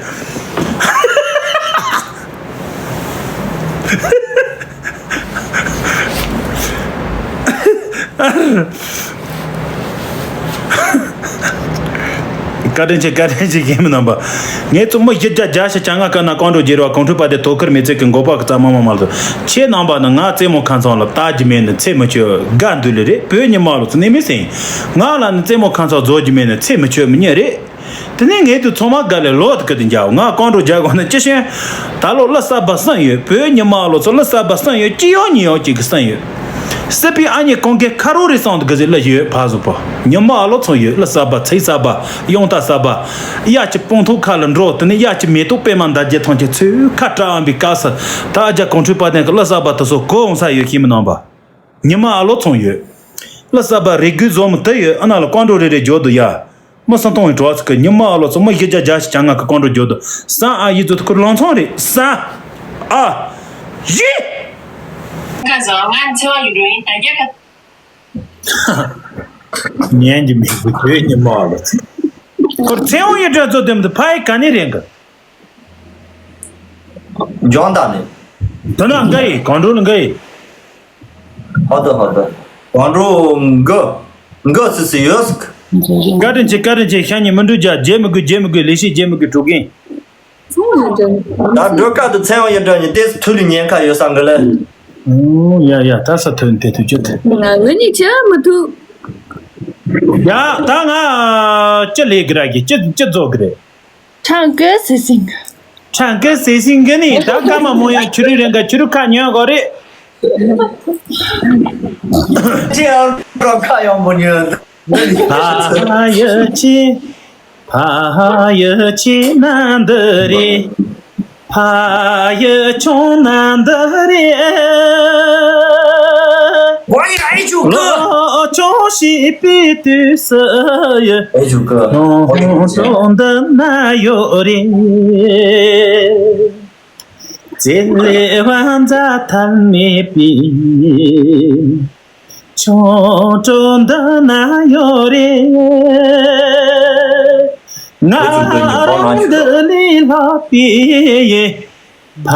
བཀའ་དྲིན་ཆེ་བཀའ་དྲིན་ཆེ་ཁྱེད་མི་རྣམ་པ། ངས་ཚོ་མི་བཞི་བརྒྱ་བརྒྱ་ཞིག་བྱ་ང་ཀ་ན་ཀོང་ཀྲོ་བརྗེ་ར་ཀོང་ཁྲོ་པ་དེ་དོ་ཁུར་མི་ཚེ་གི་མགོ་པ་གི་རྩ་མ་མ་མ་ལ། ཁྱེད་རྣམ་པ་ནི་ང་རྩེད་མོ་ཁང་ཚང་ལ་ལྟ་རྒྱུ་མེད་ནི་ཚེ་མི་ཆོད་དགའ་འདུག་ལེ་རེད་བོད་ཉི་མ་ལོ་ཚོ་ནི་མི་སེང་། ང་ལ་ནི་རྩེད་མོ་ཁང་ཚང་རྫོགས་རྒྱུ་མེད་ནི་ཚེ་མི་ཆོད་མི་ཉན་རེད། དེ་ནས་ངས་དུ་ཚང་མ་དགའ་ལས་ལོ་དུ་ཀི་དུ་འཇའ་ང་ཀོང་ཀྲོ་རྒྱ་གོ་ན་ཅི་ཤེས། ད་ལོ་གླུ་གསར་པ་གསུམ་ཡོད་བོད་ཉི་མ་ལོ་ཚོ་གླུ་གསར་པ་གསུམ་ཡོད་ཅི་ཡོང་ཉི་ཡོང་གཅིག་གི་གསུམ་ཡོད། སྲིད་པའི་ཨ་མྱེས་གོང་གི་ཁ་རོ་རི་སང་དུ་གི་ཟི་གླུ་ཡོད་ཕ་བཟོ་པོ་ཉི་མ་ལོ་ཚོ་ཡོད་གླུ་གསར་པ་ཚིག་གསར་པ་དབྱངས་རྟ་གསར་པ། གཡག་གི་སྤང་ཐང་ཁ་ལ་འགྲོ་དེ་ནས་གཡག་གི་མེ་ཏོག་པད་མ་འདར་རྒྱས་ཐང་གི་ཚུལ་ཁ་བཀྲ་བ་པའི་སྐབས་སུ་ད་རྒྱ་ཀོང་ཁྲོའི་དཔལ་ལྡན་གི་གླུ་གསར་པ་དུ་སོ་གོ་འོང་ས་ཡོད་ཤེས་མི་རྣམ་པ། ཉི་མ་ཨ་ལོ་ཚོང་ཡོད། གླུ་གསར་པ་རེ་དགུའི་བཟོ་མི་དུ་ཡོད་ཨ་ན་ལ་ཀོང་ཀྲོ་རེ་རེ་འཇོག་དུ་ཡ། མི་སུམ་སྟོང་བའི་གྲོགས་ཚོ་གི་ཉི་མ་ཨ་ལོ་ཚོ་མི་བཞི་བརྒྱ་བརྒྱ་ཞིག་བྱ་ང་གི་ཀོང་ཀྲོ་འཇོག་དུ་ས་ཨ་ཡི་ཚོ་ཁུར་ལང་ཚང་རེད་ས་ཨ་ཡི། ཁ་ཟ་ང་འཚེ་བ་ཡོད་རེད་ད་རྒྱ་ཁ། ཉན་གྱི་མི་བུ་བོད་ཉི་མ་ཨ་ལོ་ཚོ། ཁུར་ཚེ་དབང་ཡི་དྲན་ཚོ་དེམ་དུ་ཕ་ཡི་ག་ནི་རེད་གི། འཇོན་ད་ནི། དོ་ན་འགའ་ཡི་ཀོང་ཀྲོ་ལ་འགའ་ཡི། ཧོ་དོ་ཧོ་དོ། ཀོང་ཀྲོ་འགའ། འགའ་སི་སི་ཡོད་སི་ཀི། བཀའ་དྲིན་ཆེ་བཀའ་དྲིན་ཆེ་ཤ་ཉེ་མི་འགྲོ་རྒྱ་རྗེ་མི་དགོས་རྗེ་མི་དགོས་ལས་བྱེད་རྗེ་མི་དགོས་གྲུ་གིན། ད་འགྲོ་ཀ་དུ་ཚན་བ་ཡི་འདྲ་ཉི་ཏེ་སི་ཐུ་ལི་ཉེན་ཁ་ཡོད་ས་འགའ་ལ། ཨོ་ཡ་ཡ་ད་ས་ཐོན་དེ་ཐུ་ཅི་ཐུ། ང་ཉིད་ཅི་མི་ཐུ། ཡ་ད་ང་ཅི་ལས་གི་ར་གི་ཅི་ཅི་རྫོགས་གི་རེད།唱歌随性。唱歌随性 གི་ནི་ད་ཀ་མ་མོ་ཡང་ཆུ་རུ་རེ་འགའ་ཆུ་རུ་ཁ་ཉོན་གོ་རེད། ཅི་ཡང་རོ་ཁ་ཡོང་མོ་ཉོན། ཕ་ཡི་ཆེ། ཕ་ཡི་ཆེ་ན་འདི་རེད། ཕ་ཡི་ཆུང་ན་འདི་རེད། ཝའི་ཨེ་ཇུ་ཀི། ལོ་ཆུང་བྱིས་པའི་དུས་སུ་ཡི། ཨེ་ཇུ་ཀི། ཁོང་ཁྲོ་འདི་ན་ཡོད་རེད། བརྩེ་ལེ་བ་མཛའ་ཐབས་མེད་པའི། ཁོང་ཁྲོ་འདི་ན་ཡོད་རེད། ང་རང་འདི་ལས་ལྷག་པའི་ཕ་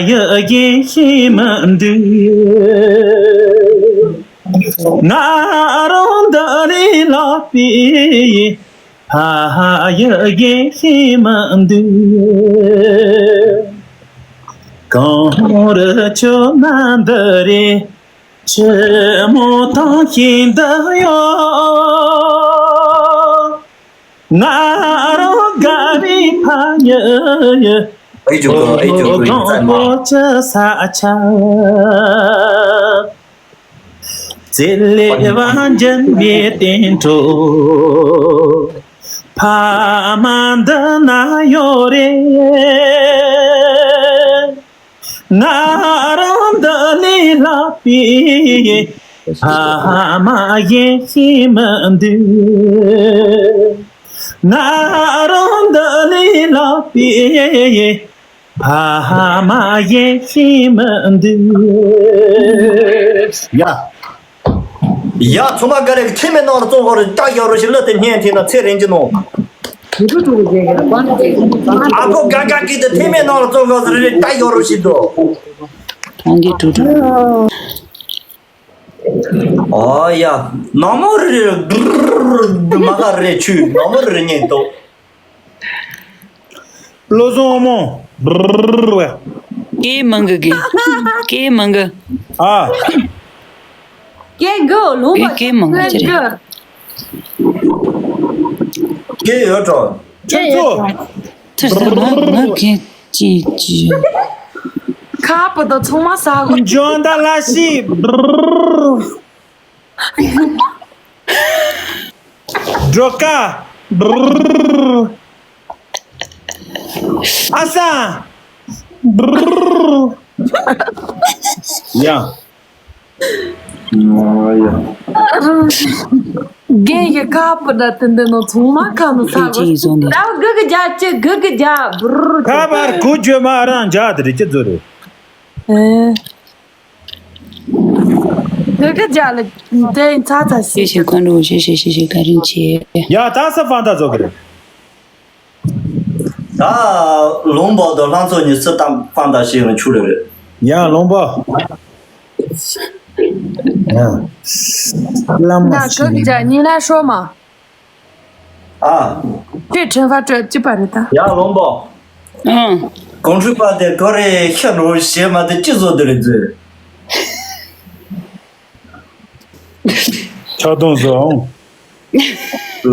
ཡི་རྒན་ཤེས་མི་འདུག་ང་རང་འདི་ལས་ལྷག་པའི་ཕ་ཡི་རྒན་ཤེས་མི་འདུག་གངས་རི་ཆུ་ན་འདི་རེད། ཆུ་མོ་ཐང་ཤིང་འདི་ཡོད། ང་རང་དགའ་བའི་ཕ་ཡུལ་ཡོད། ཨེ་ཇོ་གི་ཨེ་ཇོ་གི་ཡིན་ཙང་མ། ཀོང་ཀྲོ་ས་ཆ། བརྩེ་ལེ་བ་འཇམ་པའི་སྟེང་དུ། ཕ་མ་འདི་ན་ཡོད་རེད། ང་རང་འདི་ལས་ལྷག་པའི་ཕ་མ་གཞན་ཞིག་མི་འདུག་ང་རང་འདི་ལས་ལྷག་པའི་ཕ་མ་གཞན་ཞིག་མི་འདུག་ཡ། ཡ་ཚང་མ་ག་རེ་ཁྲིམས་མེད་ནང་ལ་བཙོང་དགོས་རེད་ད་ཡོད་རོ་ཞིག་ལ་དེ་སྙན་ཐིག་ན་ཚེ་རིང་གི་ནོ། ཨ་ཕོ་དགའ་དགའ་གི་དེ་ཐེ་མེད་ནང་ལ་བཙོང་དགོས་ཟེར་རེད་ད་ཡོད་རོ་ཞིག་དོ། ཐང་གི་དུ་དུ། ཨོ་ཡ། ནང་མོ་རེ་རེ་མ་ག་རེ་ཆུ་ནང་མོ་རེ་རེ་ཉན་དོ། བློ་བཟང་དབང་མོ། སྐད་མང་གི་གི། སྐད་མང་གི། ཨ། སྐད་གི་ལུང་པ། སྐད་མང་གི་ཅི་རེད། སྐད་ཡོད་འགྲོ། ཁྱོད་ཚོ། ཐུར་ས་ང་ང་གི་ཅི་ཅི། ཁ་པ་དང་ཚང་མ་ཟ་གོ། འཇོན་ད་ལ་ཤི། སྒྲོལ་དཀར། ཨ་ས། ཡ། ཡ། རྒན་གྱི་ཁ་པ་འདྲ་དེ་འདི་ནང་ཚང་མ་ཁ་ནང་ས་གོ། ད་གི་གི་རྒྱ་ཅི་གི་གི་རྒྱ། ཁ་པར་གོ་བརྗོད་མ་རང་རྒྱ་དེ་རེད་ཅི་ཚོ་རེད། ཨེ། དེ་ག་ཅག་ལ་དེ་ཚ་ཚ་ཞེས་ཞེས་ཁོང་ཁྲོ་ཞེས་ཞེས་ཞེས་ཞེས་བཀའ་དྲིན་ཆེ། ཡ་ད་ས་ཕན་ཐ་ཚོ་གི་རེད། ད་ལུང་པ་དང་ལྷ་མཚོ་གཉིས་སུ་དང་ཕན་ཐ་ཞེས་ཡང་ཆུ་རེ་རེད། ཡ་ལུང་པ། ཡ། བླ་མ་ན་ག་གི་ཅག་ཉིན་ལ་ཤོ་མ། ཨ། ཁྱོད་དྲན་པ་སྤྲོད་ཅི་པ་རེད་ད། ཡ་ལོང་པོ། ཨང་། གོང་ཁྲུས་པ་དེ་ག་རེ་ཤི་འགྲོ་ཞེས་མ་དེ་ཅི་བཟོ་དེ་རེད་ཟེར། ཆགས་སྡང་བཟོ་ཨང་། ཨ།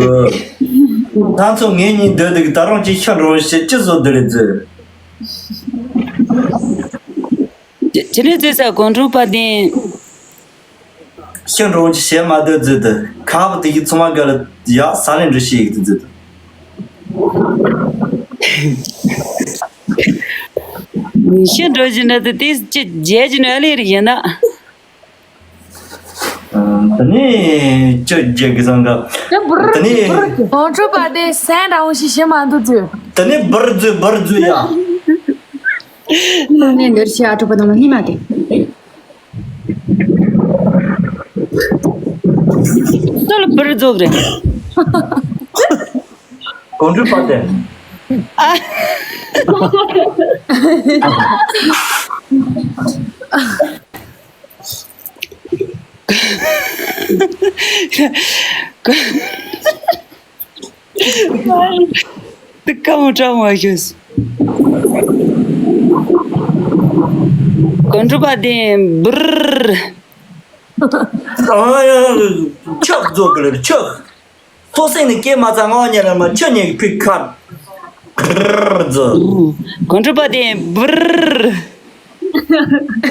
ད་ཚོ་ངེད་གཉིས་སྡོད་དེ་ད་རུང་ཅི་ཤི་འགྲོ་ཞེས་ཅི་བཟོ་དེ་རེད་ཟེར། དེ་དེ་ནས་ཙེ་ས་གོང་ཁྲུས་པ་དེ། ཤི་འགྲོ་ཅི་བྱེད་མ་སྡོད་ཟེར་དུ་ཁ་བ་དེ་ཡི་ཚོ་མ་ག་ལ་ཡ་ས་ལེན་འདྲི་ཤེས་ཡིག་དུ་ཟེར་དུ། ཤི་འགྲོ་བཞིན་ན་དེ་དེ་ཅི་བྱེད་ཀྱི་ན་ལེ་རེད་ཡིན་ན། དེ་ནས་ཅི་བྱེད་ཀྱི་སང་ག་དེ་ནས་གོང་ཁྲུས་པ་དེ་སེམས་འདྲ་བོ་ཞིག་བྱེད་མ་འདུག་ཟེར། དེ་ནས་འབུར་རྫུས་འབུར་རྫུས་ཡ། ནང་ནས་འདིར་ཤི་ཨ་ཁྲོ་པ་དང་ལ་སྙི་མ་དེ། ལྟོ་ལ་བུར་རྫོགས་རེད། གོང་ཁྲུས་པ་དེ། ཨ། དེ་ཀ་མོ་ཀྲང་མ་ཤོས། གོང་ཁྲུས་པ་དེ་བུར། ཨ་ཡ། ཆག་རྫོགས་གི་ལེར་ཆག་སོ་སེ་ནི་སྐྱེས་མ་ཚང་ངོ་ཉེ་ལ་མ་ཆུ་ཉེ་གི་ཕིག་ཁར། བུར་རྫོགས། གོང་ཁྲུས་པ་དེ་བུར།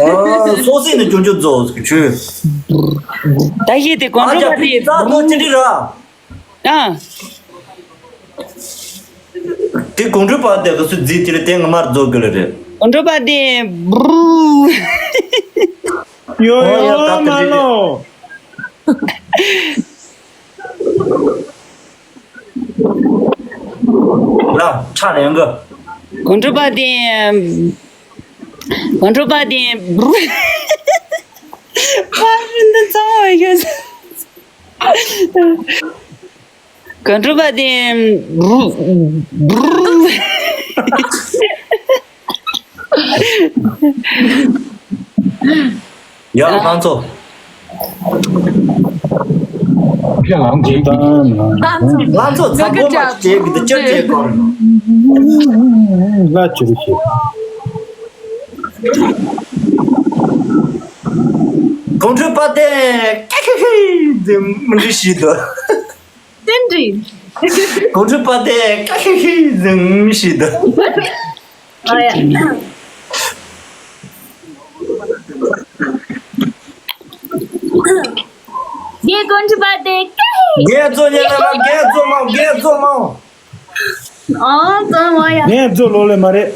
ཨ་སོ་སེ་ནི་ཅུང་ཅུང་རྫོགས་གི་ཆུ། ད་ཤེས་ཏེ་གོང་ཨ་ཁྲུས་ཅག་པ་ཕིག་དེ་རྫོགས་ཅི་འདྲི་ར། ཨ། དེ་གོང་ཁྲུས་པ་དེ་ག་སུ་རྫི་དེ་ལ་དེ་ང་མར་རྫོགས་གི་ལ་རེད། གོང་ཁྲུས་པ་དེ་བུ། ཡོ་ཡོ་ཨོ་ཡ་ད་མ་དེ་ལོ། ལ་ཁྲ་ལེན་གི། གོང་ཁྲུས་པ་དེ། གོང་ཁྲུས་པ་དེ་བུ། པ་མི་འདི་ཚང་མ་ཡོད། གོང་ཁྲུས་པ་དེ་བུ། བུ། ཡ་ལྷ་མཚོ། ཁྱེད་ལང་ཅིག་དང་། ལྷ་མཚོ་ཚ་པོ་མ་ཅིག་གི་འདི་ཅི་ཅེས་གོ། ལ་ཅི་རུ་ཤེས། གོང་ཁྲུས་པ་དེ་ཀ་ཁི་ཁི་འདི་མི་འདྲི་ཤི་དོ། བསྟན་འགྲིག་གོང་ཁྲུས་པ་དེ་ཀ་ཤི་ཤི་ཟིང་ཤི་ད། ཨ་ཡ། རྒན་གོང་ཁྲུས་པ་དེ་ཀ་ཤི། རྒན་གཙོ་ཉན་ལ་མ་རྒན་གཙོ་མ་རྒན་གཙོ་མ། ཨང་གཙོ་མ་ཡ། རྒན་གཙོ་ལོ་ལེ་མ་རེད།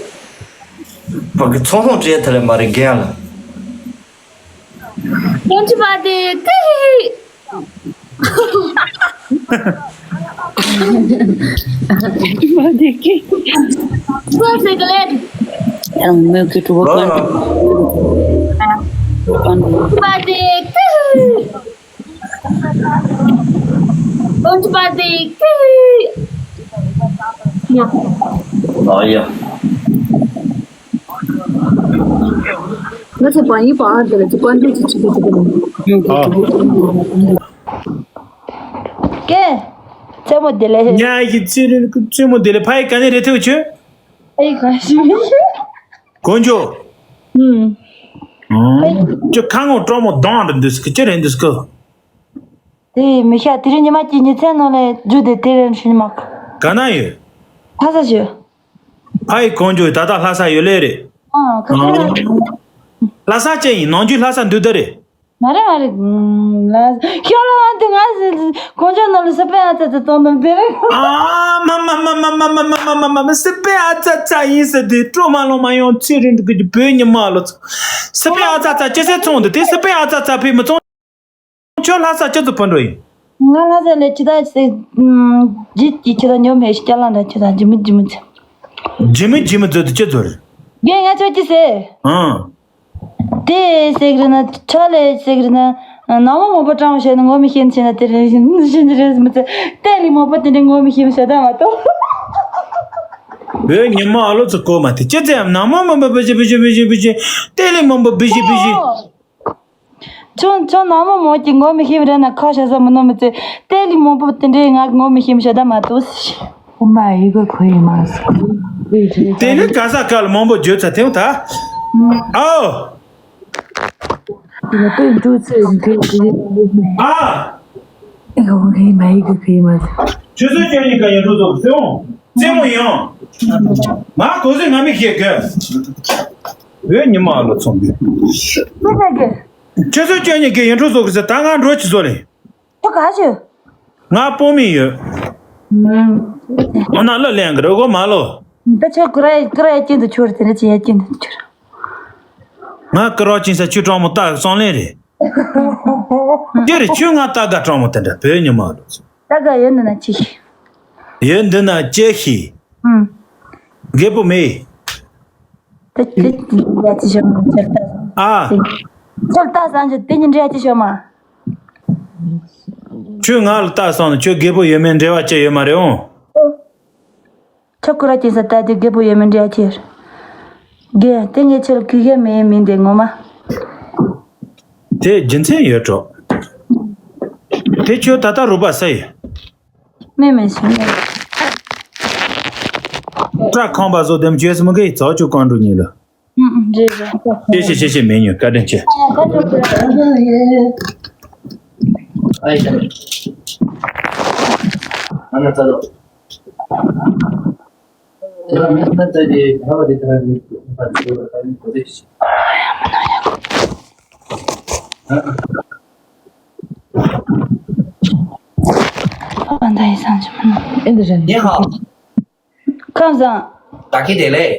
བ་གི་ཚོང་ཧོང་བྲེལ་ཐ་ལེ་མ་རེད་རྒན་ལ། གོང་ཁྲུས་པ་དེ་ཀི། གོང་ཁྲུས་པ་དེ་ཀི། སོ་སི་ཀི་ལེ། ཡང་མོས་ཀི་ཀྲུ་བ་ཀན། ཀྲུ་བ་ཀན། གོང་ཁྲུས་པ་དེ་ཀི། གོང་ཁྲུས་པ་དེ་ཀི། ཨ་ཡ། ང་ཚོ་བ་ཡིན་པ་ཨ་དེ་ལ་ཅི་པན་དུ་ཅི་ཅི་ཅི་ཅི། ཀེ། རྩེད་མོ་དེ་ལས། ཉ་ཡི་རྩེད་རྩེད་མོ་དེ་ལས་ཕ་ཡི་ག་ནས་རེད་ཐེའུ་ཆོས། ཨེ་ག་ཞིག་མི་ཤེས། དཀོན་མཆོག་ཨུམ། ཁྱོད་ཁ་ངོ་སྤྲང་མོ་གདོང་རེད་འདུག་ཟེར་གི་ཅི་རེད་འདུག་ཟེར་གི་དེ་མི་ཤ་དེ་རིང་ཉི་མ་གཅིག་ཉིན་མཚན་ནང་ལས་རྒྱུ་དེ་དེ་རེད་ཤི་ཉི་མ། ག་ན་ཡོད། ལྷ་ས་ཞུ། ཕ་ཡི་དཀོན་མཆོག་ད་ལྟ་ལྷ་ས་ཡོད་ལེ་རེད། ཨ་ཁ་ཁ། ལྷ་ས་ཅན་ཡིན་ནང་རྒྱུ་ལྷ་ས་འདུག་ད་རེད། མ་རེད་མ་རེད། ལ་ཤོ་ལ་བ་འདུག་ང་ཟེར་དཀོན་མཆོག་ནང་ལ་སི་པན་ཨ་ཙ་ཙ་གཏོང་ནམ་དེ་རེད། ཨ་མ་མ་མ་སི་པན་ཨ་ཙ་ཙ་ཡིན་ཟེར་དུས་སྤྲོ་མ་ལོང་མ་ཡོང་ཚེ་རིང་འདུག་གི་བོད་ཉི་མ་ལོ་ཚོ། སི་པན་ཨ་ཙ་ཙ་ཅི་ཟེར་ཚོང་འདུག་དེ་སི་པན་ཨ་ཙ་ཙ་ཕི་མི་ཚོང་། ཁྱོད་ལྷ་ས་ཅི་ཙུ་ཕུ་འགྲོ་ཡིན། ང་ལྷ་ས་ལས་ཅི་ད་ཟེར། ཇི་ཅི་ཅི་ད་ཉོ་མེད་ཤི་ཅ་ལང་ད་ཅི་ད་ཇི་མི་ཇི་མི་ཚེ། ཇི་མི་ཇི་མི་ཙུ་དུ་ཅི་ཙུ་རེད། རྒན་ང་ཚོ་ཅི་ཟེར། ཨང་། དེ་ཟེར་གི་རེད་ན་ཆ་ལས་ཟེར་གི་རེད་ན། ནང་མ་མང་པོ་སྤྲང་བ་བྱས་ན་ངོ་མི་ཤེས་ནི་བྱས་ན་དེ་རེད་ཤེས་ནི་རེད་མི་ཚེ། ལྟས་ལི་མང་པོ་དེ་འདྲའི་ངོ་མི་ཤེས་ནི་བྱ་ད་མ་གཏོགས། བོད་ཉི་མ་ཨ་ལོ་ཚོ་གོ་མ་དེ་ཅི་ཙམ་ནང་མ་མང་པོ་བི་ཞི་བི་ཞི་བི་ཞི་བི་ཞི། ལྟས་ལི་མང་པོ་བི་ཞི་བི་ཞི། ཁྱོད་ཁྱོད་ནང་མ་མང་གི་ངོ་མི་ཤེས་པ་རེད་ན་ཁ་བྱ་ས་མི་ནོར་མི་ཚེ། ལྟས་ལི་མང་པོ་དེ་འདྲའི་ང་ངོ་མི་ཤེས་པ་བྱ་ད་མ་གཏོགས། 我买一个可以吗？ དེ་ནི་ག་ས་ག་ལ་མང་པོ་བརྗོད་ཚ་དེ་ད། ཨའོ། 我被注册，你可以直接给我买。 ཨ། 那个我可以买一个可以吗？ ཆུ་ཚོད་བཅུ་གཉིས་ཀ་ཡིན་འགྲོ་ཚོགས་སེ་འོང་། རྩེད་མོ་ཡིན་འོང་། ང་གོ་ཟིན་ང་མི་ཤེས་གི་བོད་ཉི་མ་ལོ་ཚོང་གི་ཆུ་ཚོད་བཅུ་གཉིས་ཀ་ཡིན་འགྲོ་ཚོགས་སེ་ད་ང་འགྲོ་ཆི་ཚོ་ལེ། ཁྱོད་ག་ཞུ། ང་སྤོ་མི་ཡོད། ཨོ་ན་ལོ་ལེན་གི་རོ་གོ་མ་ལོ། ད་ཁྱོད་ཀུ་ར་ཀུ་ར་ཡ་ཅན་དུ་ཆུར་དེ་རེ་ཅི་ཡ་ཅན་དུ་ཆུར། ང་ཀུ་ར་ཅིན་ས་ཆུ་གྲང་མོ་ལྟ་སོང་ལེ་རེད། དེ་རེ་ཆུ་ང་ལྟ་དགའ་གྲང་མོ་དེ་འདྲ་བོད་ཉི་མ་ལོ། ལྟ་དགའ་ཡོད་ན་ན་ཅི་ཤི། ཡོད་འདི་ན་ཅི་ཤི། ཨུམ། རྒད་པོ་མེད། དེ་དེ་འདྲ་ཅི་ཤོ་མ་ཆར་ལྟ། ཨ། ཆར་ལྟ་སང་ཅི་དེ་ཉིན་འདྲ་ཅི་ཤོ་མ། ཁྱོད་ང་ལ་ལྟ་སོང་ན་ཁྱོད་རྒད་པོ་ཡོད་མེད་འབྲེལ་བ་ཅི་ཡོད་མ་རེད་འོང་། ཁྱོད་ཁོ་ར་སྐྱེས་ས་ལྟ་དུས་རྒད་པོ་ཡོད་མེད་འབྲེལ་བ་ཅི་ཡོད། རྒན་དེ་ངས་ཁྱོད་ལ་གུས་ཞབས་མེད་མིན་དེ་ངོ་མ། དེ་རྒྱུ་མཚན་ཡོད་འགྲོ། དེ་ཁྱོད་ད་ལྟ་རུ་པ་ས་ཡོད། མེད་མེད་ཞིག་མེད། སྐྲ་ཁང་པ་བཟོ་དེམ་བྱོས་སུ་མི་དགའི་ཚོགས་ཆུ་ཀོང་འགྲོ་གཉིས་ལ། ཨུ་ཨུ་རེད་རེད། ཤེས་ཤེས་ཤེས་ཤེས་མེད་ཉོ་བཀའ་དྲིན་ཆེ། ཨ་ཡ་ཁ་ཐོར་ཁ་ཐོར། ཨ་ཡ། ཨ་ན་ཙ་ལོ། ཨ་ན་ཙ་ལོ། ཨ་ད་ཡི་སང་ཆུ་མ་ན། ཨེ་འདི་རེད། 你好。 ཁམས་བཟང་། བདག་གི་བདེ་ལེགས།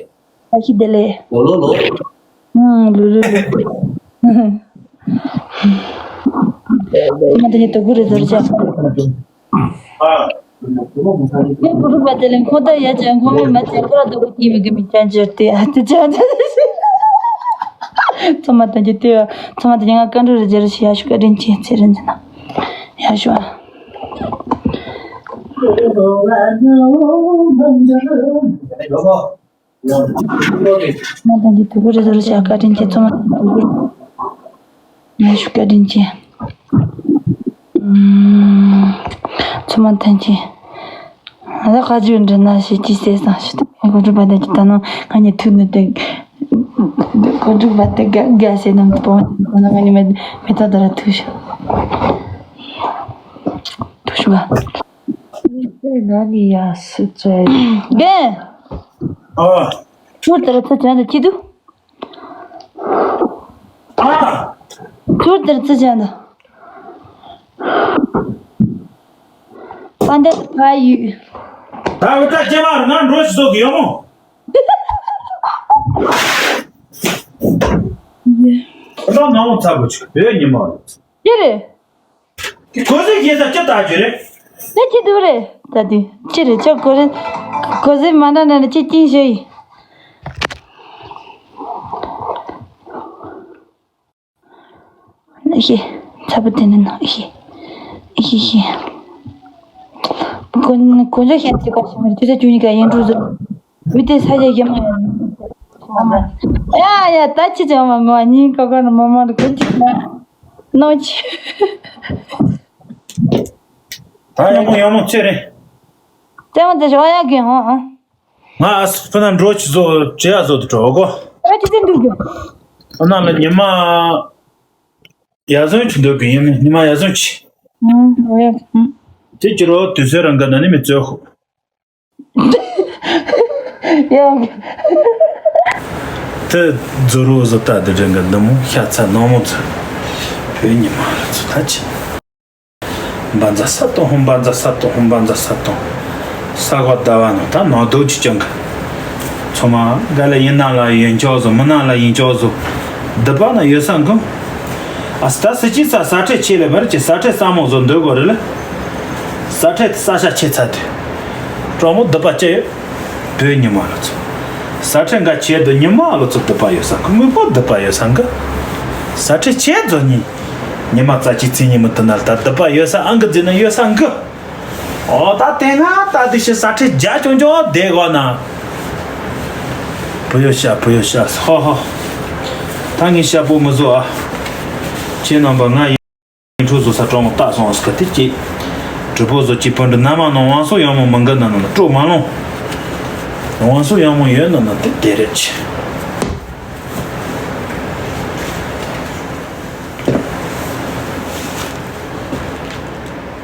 བདག་གི་བདེ་ལེགས། ལོ་ལོ་ལོ། ཨང་ལུ་ལུ་ལུ། ང་དེ་ནི་དོ་གུ་རེ་ཟོར་ཆ། ངས་གུ་རུ་བ་དེ་ལས་ཁོ་ད་ཡ་ཅན་ཁོ་མི་མ་ཅན་ཁོ་ར་དོ་གུ་ཀྱི་མི་གི་མི་ཅན་ཅེར་ཏེ་ཨ་ཏི་ཅན་ཅན། ཚོ་མ་དང་གི་ཏེ་ཚོ་མ་དང་གི་ང་བཀའ་འགྲོ་རེ་ཇེ་རུ་ཤི་ཡ་ཤུ་བཀའ་དྲིན་ཆེ་ཚེ་རིང་ཅན། ཡ་ཤུ་ཨ། ང་དང་གི་དུ་གུ་རེ་ཟོར་བྱ་བཀའ་དྲིན་ཆེ་ཚོ་མ་དང་དུ་གུ་རེ། ང་ཞུ་བཀའ་དྲིན་ཆེ། ཚོ་མ་དང་གི་ང་ད་ཁ་ཇུ་འདྲི་ན་ཞེ་ཅི་ཟེར་སང་ཞེ་ཏེ་གོ་སྒྲུབ་པ་དང་གི་ད་ནང་ང་ཉེ་ཐུག་ནི་དེ་གོ་སྒྲུབ་པ་དེ་དགའ་དགའ་ཟེར་ནམ་དུ་པོ་ང་ན་ང་ཉེ་མེ་མེ་ཏོག་ད་ར་ཐུག་ཤོ་ཐུག་ཤོ་བ། རྒན། ཨ། ཚུར་དེར་ཚུར་བྱས་ན་ཅི་འདུག་ཨ། ཚུར་དེར་ཚུར་བྱས་ན། ཨ་འདི་ཕ་ཡུལ། ད་འུ་ད་ཅེ་མ་ང་འགྲོ་ཞིག་བཟོ་གི་ཡོང་མོ། ཨ་ད་ནང་ཚ་པོ་ཆུ་བོད་ཉི་མ་རེད། ཅི་རེད། གོ་ཟི་ཡིན་ས་ཅི་ལྟ་རྒྱུ་རེད། དེ་ཅི་འདུག་རེད། ད་དེ་ཅི་རེད་ཅག་གོ་རེད། གོ་ཟི་མ་འདྲ་འདྲ་ནི་ཅི་ཅིན་ཞུ་ཡི། ཨི་ཤེ། ཚ་པོ་དེ་ནི་ནང་ཨི་ཤེ། ཨི་ཤེ་ཤེ། གོ་གོ་འཇོ་ཤེས་ཏེ་ག་ཤེས་མ་རེད་དུས་ཚོད་བཅུ་གཉིས་ཀ་ཡིན་འགྲོ་ཟེར། བུ་དེ་ས་ཆ་ཡེ་མ་ཡ། ཡ་ཡ་ད་ཅི་ཅང་མ་ངོ་ཉིན་ཀ་ཀ་ན་མ་མ་རུ་ཀུན་ཅི་ན་ནོ་ཅི། ད་ཡོང་མོ་ཡོང་མོ་ཚེ་རེད། ཙེ་མོ་དེ་ཞོ་ཡ་གི་ཧོ་ཧོ། ང་ཨ་སི་ཁོ་ན་འགྲོ་ཆི་བཟོ་བྲེལ་ཡ་བཟོ་དུ་འགྲོ་གོ། ཨ་ཅི་ཅི་འདུག་གི། ཁོ་ན་ལ་ཉི་མ་ཡ་བཟོན་ཆི་འདོད་གི་ཡིན་ཉི་མ་ཡ་བཟོན་ཆི། ཨང་ཨོ་ཡ། ཨང་། དེ་ཅི་རོ་དུས་ཚོད་རང་ག་ན་ནི་མི་བཙོས་ཧུ། ཡ། དེ་རྫོ་རོ་བཟོ་ལྟ་དེ་རེ་འགའ་འདི་མོ་ཤ་ཚ་ནང་མོ་ཚ། བོད་ཉི་མ་ལ་ཚོ་ད་ཆི། འབའ་འཛའ་ས་དང་ཧོང་འབའ་འཛའ་ས་དང་ཧོང་འབའ་འཛའ་ས་དང་། ས་ག་ཟླ་བ་ནང་ད་ནང་དུ་ཅི་ཅང་གི། ཚོ་མ་ག་ལ་ཡིན་ན་ལ་ཡིན་ཅོག་བཟོ་མི་ན་ལ་ཡིན་ཅོག་བཟོ། སྡུད་པ་ན་ཡོད་ས་འགུམ། ཨ་སི་ད་སི་ཅི་ས་ས་ཁྲེ་ཆེ་ལེ་བར་གྱི་ས་ཁྲེ་ས་མོ་བཟོ་འདོད་གོ་རེ་ལེ། ས་ཁྲེ་ས་ཤ་ཆེ་ཚ་དུ། གྲོགས་མོ་སྡུད་པ་ཅི་ཡོད། བོད་ཉི་མ་ལ་ཚོ། ས་ཁྲེ་འགའ་ཆེ་དུ་ཉི་མ་ལ་ཚོ་སྡུད་པ་ཡོད་ས་གི་དངོས་པོ་སྡུད་པ་ཡོད་ས་འགུ། ས་ཁྲེ་ཆེ་ཚོ་ཉི། ཉི་མ་རྩ་ཆེ་ཚེ་ཉི་མ་དུ་ན་ལ་ད་སྡུད་པ་ཡོད་ས་ཨང་གི་རྫི་ན་ཡོད་ས་འགུ། ཨོ་ད་དེ་ང་ད་དེ་ཤི་ས་ཁྲི་བརྒྱ་ཅུང་ཅུང་བསྡད་དགོས་ན། བུ་ཡོ་ཤ་བུ་ཡོ་ཤ་ཧོ་ཧོ། ད་ངས་ཤ་པོ་མི་བཟོ་ཨ། ཁྱེད་རྣམ་པ་ང་ཡིན་འཕྲོ་བཟོ་ས་གྲོང་ལྟ་སོང་ཨ་སྐད་དེ་ཅི། གྲུ་པོ་བཟོ་ཅི་བུ་འདྲི་ན་མ་ནང་བང་སོ་ཡང་མོ་མི་འགི་ན་ན་ན་སྤྲོ་མ་ལོང་། བང་སོ་ཡང་མོ་ཡོད་ན་ན་དེ་དེ་རེད་ཅི།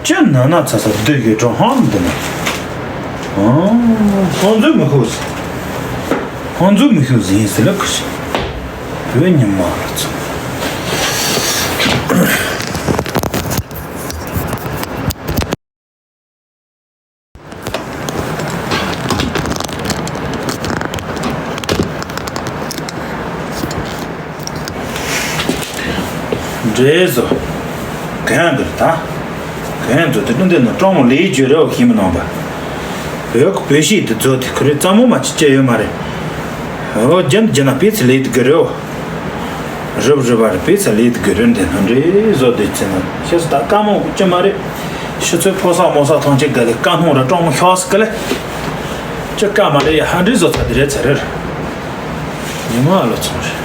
ཅི་ན་ན་ཚ་ཚ་སྡོད་ཡོད་འགྲོ་ཧང་འདི་ན། ཧང་ཚོད་མི་ཤོག་ཟིན། ཧང་ཚོད་མི་ཤོག་ཟིན་ཟི་ལ་ཁུ་ཤི། བོད་ཉི་མ་ལ་ཚོ། འདྲེས་སོ། གན་གི་ད། གན་ཚོ་དེ་ནི་འདི་ནི་སྤྲང་མོ་ལས་བརྗོད་རེ་བ་ཤེས་མི་ནང་པ། བོད་ཀྱི་བོད་གཞས་དེ་ཚོ་དེ་ཁོ་རེ་རྩ་མོ་མ་ཅི་བྱས་ཡོད་མ་རེད། འོ་རྒྱན་རྒྱན་ན་དཔེ་ཚི་ལས་དེ་གི་རེ་བ། རིབ་རིབ་བ་རེད་དཔེ་ཚ་ལས་དགོས་རེད་འདི་ན་འདྲེ་བཟོ་དེ་ཚེ་ན་ཤེས་སུ་ད་དཀའ་མོ་ཅི་མ་རེད། ཤི་ཚོད་ཕོ་ས་མོ་ས་ཐང་ཆེ་ག་ལེ་དཀའ་སྣང་ར་སྤྲང་མོ་ཤོག་སི་ག་ལེ། ཅི་དཀའ་མ་རེད་ཡ་ཧ་འདྲེ་བཟོ་ཚ་དེ་རེད་ཚ་རེད། ཉི་མ་ཨ་ལོ་ཚོང་རེད།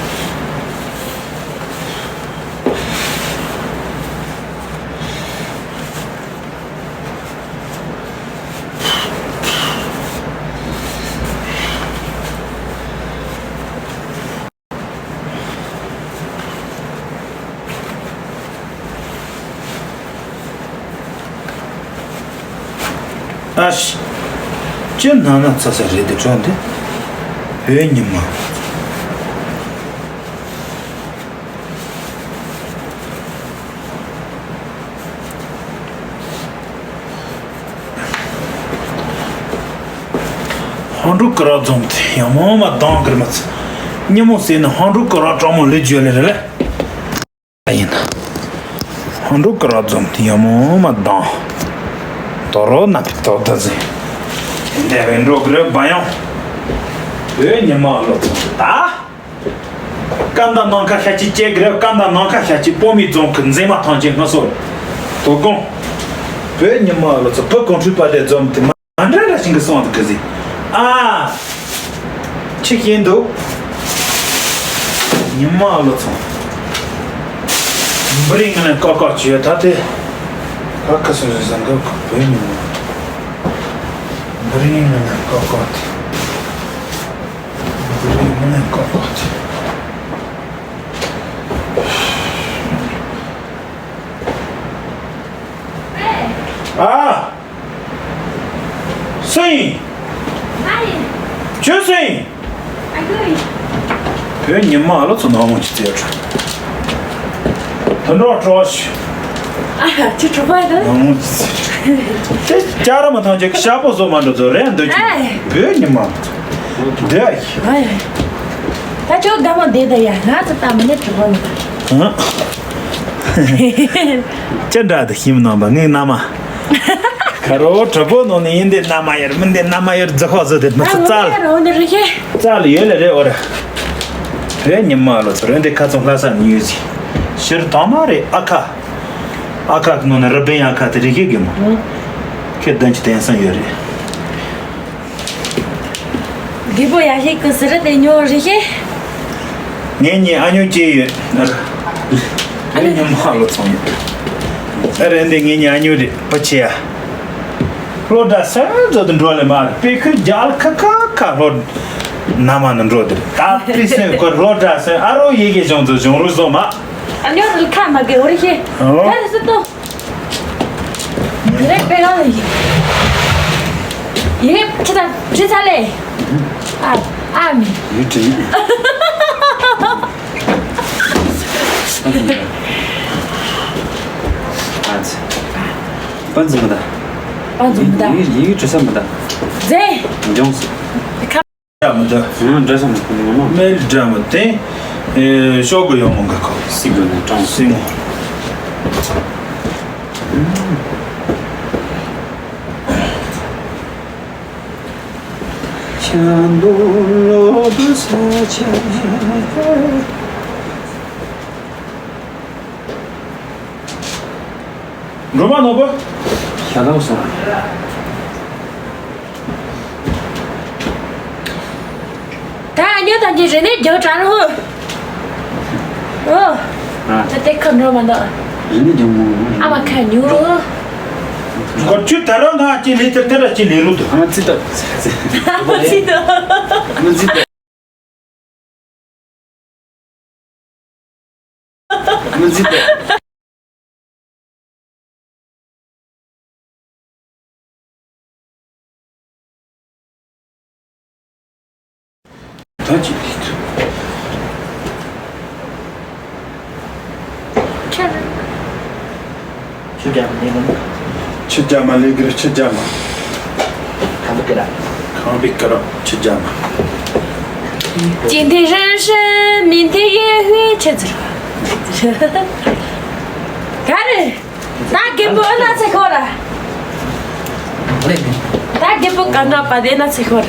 ཨ་ཤི། ཅི་ན་ན་ཚ་ས་རེད་དེ་དྲན་དེ། བོད་ཉི་མ། ཧོན་ཀྲུག་ཀི་ར་རྫོང་དེ་ཡང་མོ་མ་དང་ཀིར་མ་ཚ། ཉི་མོ་ཟེར་ན་ཧོན་ཀྲུག་ཀི་ར་གྲོགས་མོ་ལས་བརྗོད་ལེ་རེད་ལེ། ཡིན། ཧོན་ཀྲུག་ཀི་ར་རྫོང་དེ་ཡང་མོ་མ་དང་། དོ་རོ་ན་པི་དོ་ད་ཟེ། འདས་པའི་འགྲོ་གི་རེད་བ་ཡང་། བོད་ཉི་མ་ལོ་ཚོ་ད། སྐམ་དང་ནམ་མཁའ་ཤར་གྱི་སྐྱེ་གི་རེད་སྐམ་དང་ནམ་མཁའ་ཤར་གྱི་སྤོ་མི་རྫོང་གི་མཛེས་མ་ཐང་ཆེན་ང་སོ། དོ་དགོང་། བོད་ཉི་མ་ལོ་ཚོ་བུ་གོང་ཁྲུས་པ་དེ་འཛོམས་དེ་མ་འདྲ་འདྲ་ཞིང་གི་སོང་དུ་གི་ཟིག་ཨ། ཆི་ཤེས་འདུག་ཉི་མ་ལོ་ཚོ། འབུ་རིང་ངན་ཀོ་ཀོ་ཅི་ཡོད་ད་དེ། ཁ་ཁ་སོ་སོ་ཟང་གི་བོད་ཉི་མ། འབུ་རིང་ངན་ཀོ་ཀོ་དེ། ཨ། སུ་ཡིན། ཁྱོད་སུ་ཡིན། བོད་ཉི་མ་ལོ་ཚོ་ནང་མོ་ཅི་བཙལ་འགྲོ། དུད་འགྲོ་གྲོགས་ཤིག་ཨ་ཁྱོད་གྲོགས་པ་ཡིན་ད། ནང་མོ་ཅི་བཙལ། དེ་ཅ་ར་མ་ཐང་ཅིག་ཤ་པོ་བཟོ་མ་འགྲོ་ཚོ་རེད་འདོད་ཀྱི། ཨེ། བོད་ཉི་མ། འདོད་ཡ། ཨེ། ད་ཁྱོད་དགའ་མོ་བསྡད་ད་ཡ་ང་ཚོ་ད་མི་ནས་གྲོགས་པ་མི་ད། ཅི་འདྲ་དུ་ཤིམ་ནང་པ་ངའི་མནའ་མ། ཁ་རོ་གྲོགས་པོ་ནང་ནས་ཡིན་འདི་མནའ་མ་ཡར་མིན་འདི་མནའ་མ་ཡར་རྫི་ཁོག་བཟོ་དེ་མི་ཚོ་རྩ་ལ། རོ་འདི་རི་ཤེ། རྩ་ལ་ཡོད་ལ་རེད་འོ་ར། བོད་ཉི་མ་ལོ་ཚོ་རེད་འདི་ཁ་ཚོང་ལྷ་ས་ནས་ཡོད་ཟིག་ཕྱིར་དྭངས་མ་རེད་ཨ་ཁ། ཨ་ཁ་གི་ནང་ནས་རི་པིན་ཨ་ཁ་དེ་རི་ཤེ་གི་མོ། ཁྱེད་བདུན་གྱི་དེང་སང་ཡོད་རེད། རྒད་པོ་ཡ་ཤེ་ཀུན་སི་རི་དེ་ཉོ་རི་ཤེ། ངེད་གཉིས་ཨ་ཉོ་སྐྱེས་ཡོད། ཨ་ཉོ་མ་ལོ་ཚོང་ཡོད། ཨ་རེད་འདི་ངེད་གཉིས་ཨ་ཉོ་རེད་པ་ཆེ་ཡ། ལོ་འདྲ་སེ་ཚོ་དུ་འགྲོ་ལེ་མ་རེད། དཔེ་ཁུལ་རྒྱལ་ཁ་ཁ་ཁ་ལོ་ན་མ་ནི་འགྲོ་དེ་རེད། ད་དཔེ་སེ་ཁོ་ལོ་འདྲ་སེ་ཨ་རོ་ཡི་གེ་བྱུང་ཚོ་བྱུང་རུ་བཟོ་མ། ཨ་ཉོ་རི་ཁ་མ་གེ་འོ་རི་ཤེ། ཨོ། ད་རེ་སི་ཏོ། རེ་པེ་གང་ལ་ཡི། ཡི་ཁྲི་ད་ཁྲི་ཚ་ལེ། ཨ་ཨ་མི། ཡི་ཁྲི། ཨ་ཙི། པ་འཛིན་མི་ད། པ་འཛིན་མི་ད། ཡི་ཡི་དྲི་ས་མི་ད། ཛེ། འབྱུང་སི། ཁ། འདྲ་མི་ད། ཡང་འདྲ་ས་མི་ད་ནོ། མེལ་འདྲ་མི་ཏེ། ཨེ་ཤོག་གི་ཡོང་མོ་ག་ཁོ། སི་གོ་ནས་ཀྲང་སི་མོ། ཆ་འདོ་ལོ་བུ་ས་ཆ། འགྲོ་མ་ནོར་བུ། ཤ་ལག་སོང་། ད་ཨ་ཉོ་དང་གི་རེ་ནས་རྒྱག་དྲ་རུ། ཨོ། ཨ། ད་དེ་ཁ་འགྲོ་མ་འདུག་རེ་ནས་རྒྱག་མོ། ཨ་མ་ཁ་ཉོ། གོ་ཆུ་ད་ར་ང་ཅི་ལི་ཏེ་ཏེ་ར་ཅི་ལི་རུ་དུ། ཨ་མ་ཙི་ཏོ། ཨ་མ་ཙི་ཏོ། ཨ་མ་ཙི་ཏོ། མི་འཛིན་པས། ད་ཅི་ལས་ཐུབ། ཁྱོད་རང་། ཁྱོད་རྒྱ་མ་ལས་ནམ། ཁྱོད་རྒྱ་མ་ལས་གིར་ཁྱོད་རྒྱ་མ། གང་གི་ར། གང་བི་ཀ་ར་ཁྱོད་རྒྱ་མ། ཅི་འདི་རེ་ཧྲེ་མི་འདི་ཡེ་ཧུའི་ཆེ་ཚུར། ག་རེ། ད་རྒན་པོ་ཨ་ན་ཚེ་ཁོ་ར། ད་རྒན་པོ་ག་འདྲ་པ་དེ་ན་ཚེ་ཁོ་ར།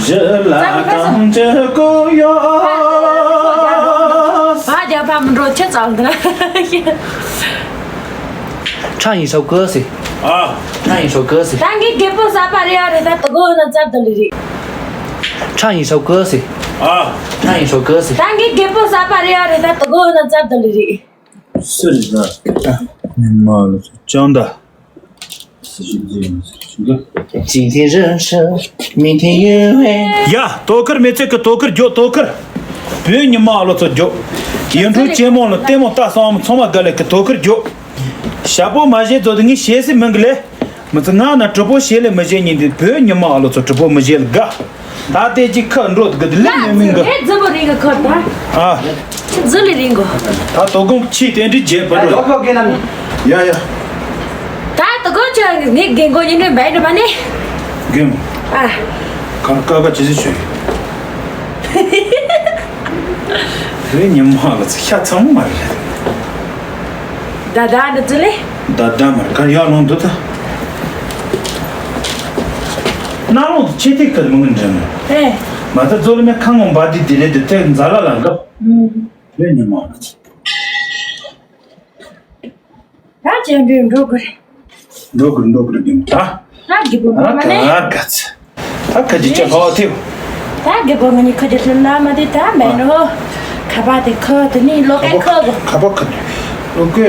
ཞི་ལ་གང་བྱེད་དགོས་ཡོད། བ་རྒྱ་བ་མི་འགྲོ་ཁྱེད་ཙང་འདི་ན། ཁྲ་ཡིན་ཤོག་གི་སི། ཨ། ཁྲ་ཡིན་ཤོག་གི་སི། ད་ངའི་རྒད་པོ་གསར་པ་རེད་ཨ་རེད། ད་དུ་གོ་ན་ཙར་དུ་ལི་རེད། ཁྲ་ཡིན་ཤོག་གི་སི། ཨ། ཁྲ་ཡིན་ཤོག་གི་སི། ད་ངའི་རྒད་པོ་གསར་པ་རེད་ཨ་རེད། ད་དུ་གོ་ན་ཙར་དུ་ལི་རེད། སུ་རེད་ད། ཨ། ཉི་མ་ལ་ཅང་ད། ཅིང་ཐེ་རེ་ཧྲེ་མི་ཐེ་ཡེ་ཧུའེ། ཡ། དོ་ཁུར་མི་ཚེ་གི་དོ་ཁུར་རྒྱོ། དོ་ཁུར། བོད་ཉི་མ་ཨ་ལོ་ཚོ་རྒྱོ། ཡིན་འཕྲུལ་ཆེན་མོ་ལ་ལྟད་མོ་ལྟ་སོང་ཚང་མ་དགའ་ལེ་གི་དོ་ཁུར་རྒྱོ། ཞྭ་པོ་མ་བཞེས་ཚོ་དེ་ངས་བཤད་སྲིད་མིན་གི་ལེ། མི་ཚེ་ང་ན་གྲུ་པོ་བྱེད་ལེ་མི་བྱེད་ཉིན་དེ་བོད་ཉི་མ་ཨ་ལོ་ཚོ་གྲུ་པོ་མི་བྱེད་ལ་དགའ། ད་ལྟའི་ཅིག་ཁ་འགྲོ་གི་དེ་ལེ་མི་མིན་གི། ཨེ་རྫི་པོ་རིང་གི་ཁོ་ད། ཨ། ཁྱི་རྫི་ལི་རིང་གོ། ད་དོ་དགོང་ཁྱི་དེ་འདྲི་བརྗེད་པ་འགྲོ། ཡ་ཡ། ད་དོ་དགོང་ཁྱོད་ངའི་རྒན་གོ་ཉིན་རེ་བའི་འགྲོ་མ་ནི། རྒན། ཨ། ཁ་ཁ་ཁ་ཅི་ཟེར་ཆོས། བོད་ཉི་མ་ལ་ཚིག་ཤ་ཚང་མ་རེད། ད་ད་འདི་ཚོ་ལས། ད་ད་མར་ཁ་ཡར་ལོང་འདུག་ད། ནང་ལོགས་ཆེ་ཐིག་ཁ་མི་ངན་འདྲ་མོ། ཨེ། མ་ད་ཛོ་ལི་མེ་ཁ་ངོ་འབའ་དི་དི་ལེ་དི་ཐེ་ཛ་ལ་ལ་འགབ། ཨུམ། བོད་ཉི་མ་ལ་ཚིག་ད་ཅན་འགྲོ་འགྲོ་དགོས་རེད། འགྲོ་དགོས་འགྲོ་དགོས་རེད་ད། ད་རྒད་པོ་ཨ་མ་ནས། ད་ག་ཚ། ད་ཁ་ཅིག་ཅག་ཧོ་ཐེའུ། ད་རྒད་པོ་ང་ནི་ཁ་ཅིག་ལ་མ་དེ་ད་མེད་ནོ། ཁ་པ་དེ་ཁ་དེ་ནི་ལོ་ཀའི་ཁ་གོ། ཁ་པ་ཁ་ནི། ལོ་ཀའི་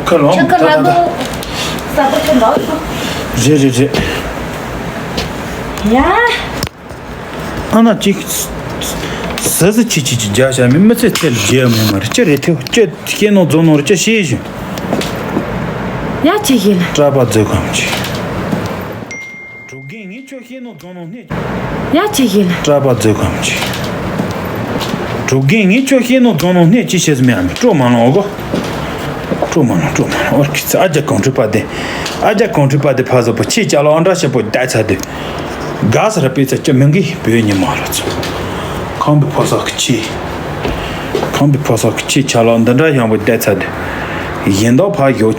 ཁ་ལོང་ཆ་ཁ་ད་ལ་ད་ད། དོ། ས་པོ་ཁ་ལོ། རེད་རེད་རེད། ཡ། ཨ་ན་ཅིག་ཟ་ཟི་ཆི་ཆི་ཆི་རྒྱ་ཤ་མི་མི་ཚེ་ཚེ་རྒྱ་མི་མ་རེད། ཅི་རེད་ཐེ་ཅི་ཤེས་ནོ་རྫོ་ནོ་རེད་ཅི་ཤེས་བཞིན། ཡ་ཆི་ཤེས་ལ། གྲྭ་པ་རྫོ་གམ་ཆི། གྲུབ་རྒན་ངས་ཁྱོད་ཤེས་ནོ་རྫོ་ནོ་ནས། ཡ་ཆི་ཤེས་ལ། གྲྭ་པ་རྫོ་གམ་ཆི། གྲུབ་རྒན་ངས་ཁྱོད་ཤེས་ནོ་རྫོ་ནོ་ནས་ཅི་ཤེས་སུ་མེད་ཨ་མི་སྤྲོ་མ་ལོང་ཨོ་གོ། སྤྲོ་མ་ལོང་སྤྲོ་མ་ལོང་ཨོ་ཁི་ཚ་ཨ་ཇ་གོང་ཁྲི་པ་དེ། ཨ་ཇ་གོང་ཁྲི་པ་དེ་ཕ་ཟོ་པོ་ཆེ་ཅ་ལ་ཨོ་འདྲ་ཞེ་པོ་བསྡད་ཚ་དེ། དགའ་ས་ར་དཔེ་ཚ་ཅི་མིན་གི་བོད་ཉི་མ་ར་ཚོ། ཁམས་པའི་ཕོ་སོག་གི་ཆེ། ཁམས་པའི་ཕོ་སོག་གི་ཆེ་ཆ་ལ་འདི་འདྲ་ཡང་པོ་བསྡད་ཚ་དེ། ཡིན་མདོག་ཕ་ཡོ།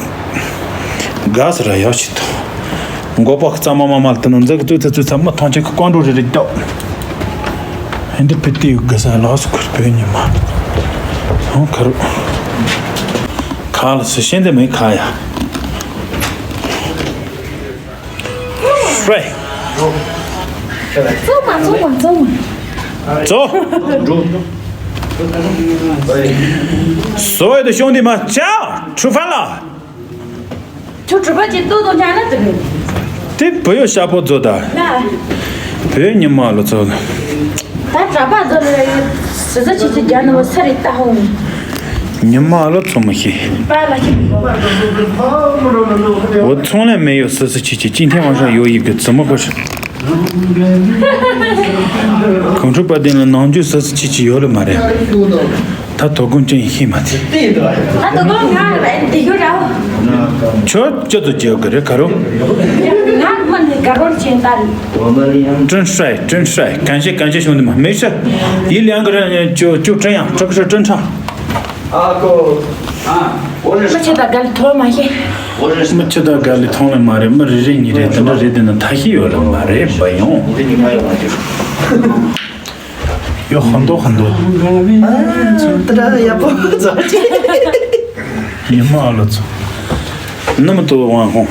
དགའ་ས་ར་ཡོ་ཆི་ཐོ། མགོ་པ་གི་རྩ་མ་མ་མ་ལ་དེ་ནང་འཛག་གི་ཙུ་ཚ་ཙུ་ཚ་མ་ཐང་ཆེ་གི་ཀོང་འགྲོ་རེ་རེ་རྒྱོ། ཧན་དེ་ཕི་ཏི་ཡུ་གི་ས་ལ་སུ་ཁུར་བོད་ཉི་མ། ཧོང་ཁ་རུ། ཁ་ལ་སུ་ཤེས་འདི་མེད་ཁ་ཡ། རེད། ཙོག་མ་ཙོག་མ་ཙོག་མ། ཙོག་བཟོ་བའི་དུ་ཤོང་དེ་མ་ཅག་ཁྲུ་ཧྥ་ལ། ཁྱོད་གྲུ་པ་ཅིག་ཏོག་ཏོག་ཆགས་ན་དུ་རེད། དེ་བུ་ཡོ་ཤ་པོ་ཛོ་ད། ལ། བུ་ཉི་མ་ལོ་ཚོ། ད་གྲྭ་པ་ཚོ་ལ་སི་སི་ཆི་ཆི་རྒྱ་ནི་བ་ས་རེད་ད་ཧོ། ཉི་མ་ལོ་ཚོ་མི་ཤེས། པ་ལ་ཤི། འོ་ཚོང་ལས་མེད་ཡོ་སི་སི་ཆི་ཆི་ཅིན་ཐེ་ཝང་ཧྲ་ཡོ་ཡིབ་གི་ཙི་མོ་གོ་ཤི། གངས་ཕྲུག་པ་དེ་ལ་ནང་རྒྱུ་སི་སི་ཆི་ཆི་ཡོད་ལ་མ་རེད། ད་དོ་དགོང་ཅན་ཤེས་མ་ཐེ། ད་དོ་དགོང་ང་རེད་དེ་ཡོད་ར། ཁྱོད་ཅི་ཙོ་བྱེད་གི་རེད་ག་རོ། ང་མི་ནི་ག་རོ་ཅན་ད་རེད། 真帅真帅 感谢感谢兄弟们没事一两个人就就这样这个是正常。 ཨ་ཁོ། ཨ། 我认识。 མི་ཆེ་ད་ག་ལི་ཐོ་མ་ཤེས། 我认识。 མི་ཆེ་ད་ག་ལི་ཐོང་ལ་མ་རེད། མི་རེ་རེ་གཉིས་རེད། དེ་འདྲ་རེད། དེ་ན་ཐ་ཤི་ཡོད་ལ་མ་རེད། བ་ཡོང་། 有很多很多。 ཨ། དེ་འདྲ་ཡག་པོ་ཛོ་ཅི། 你妈了操！那么多网红。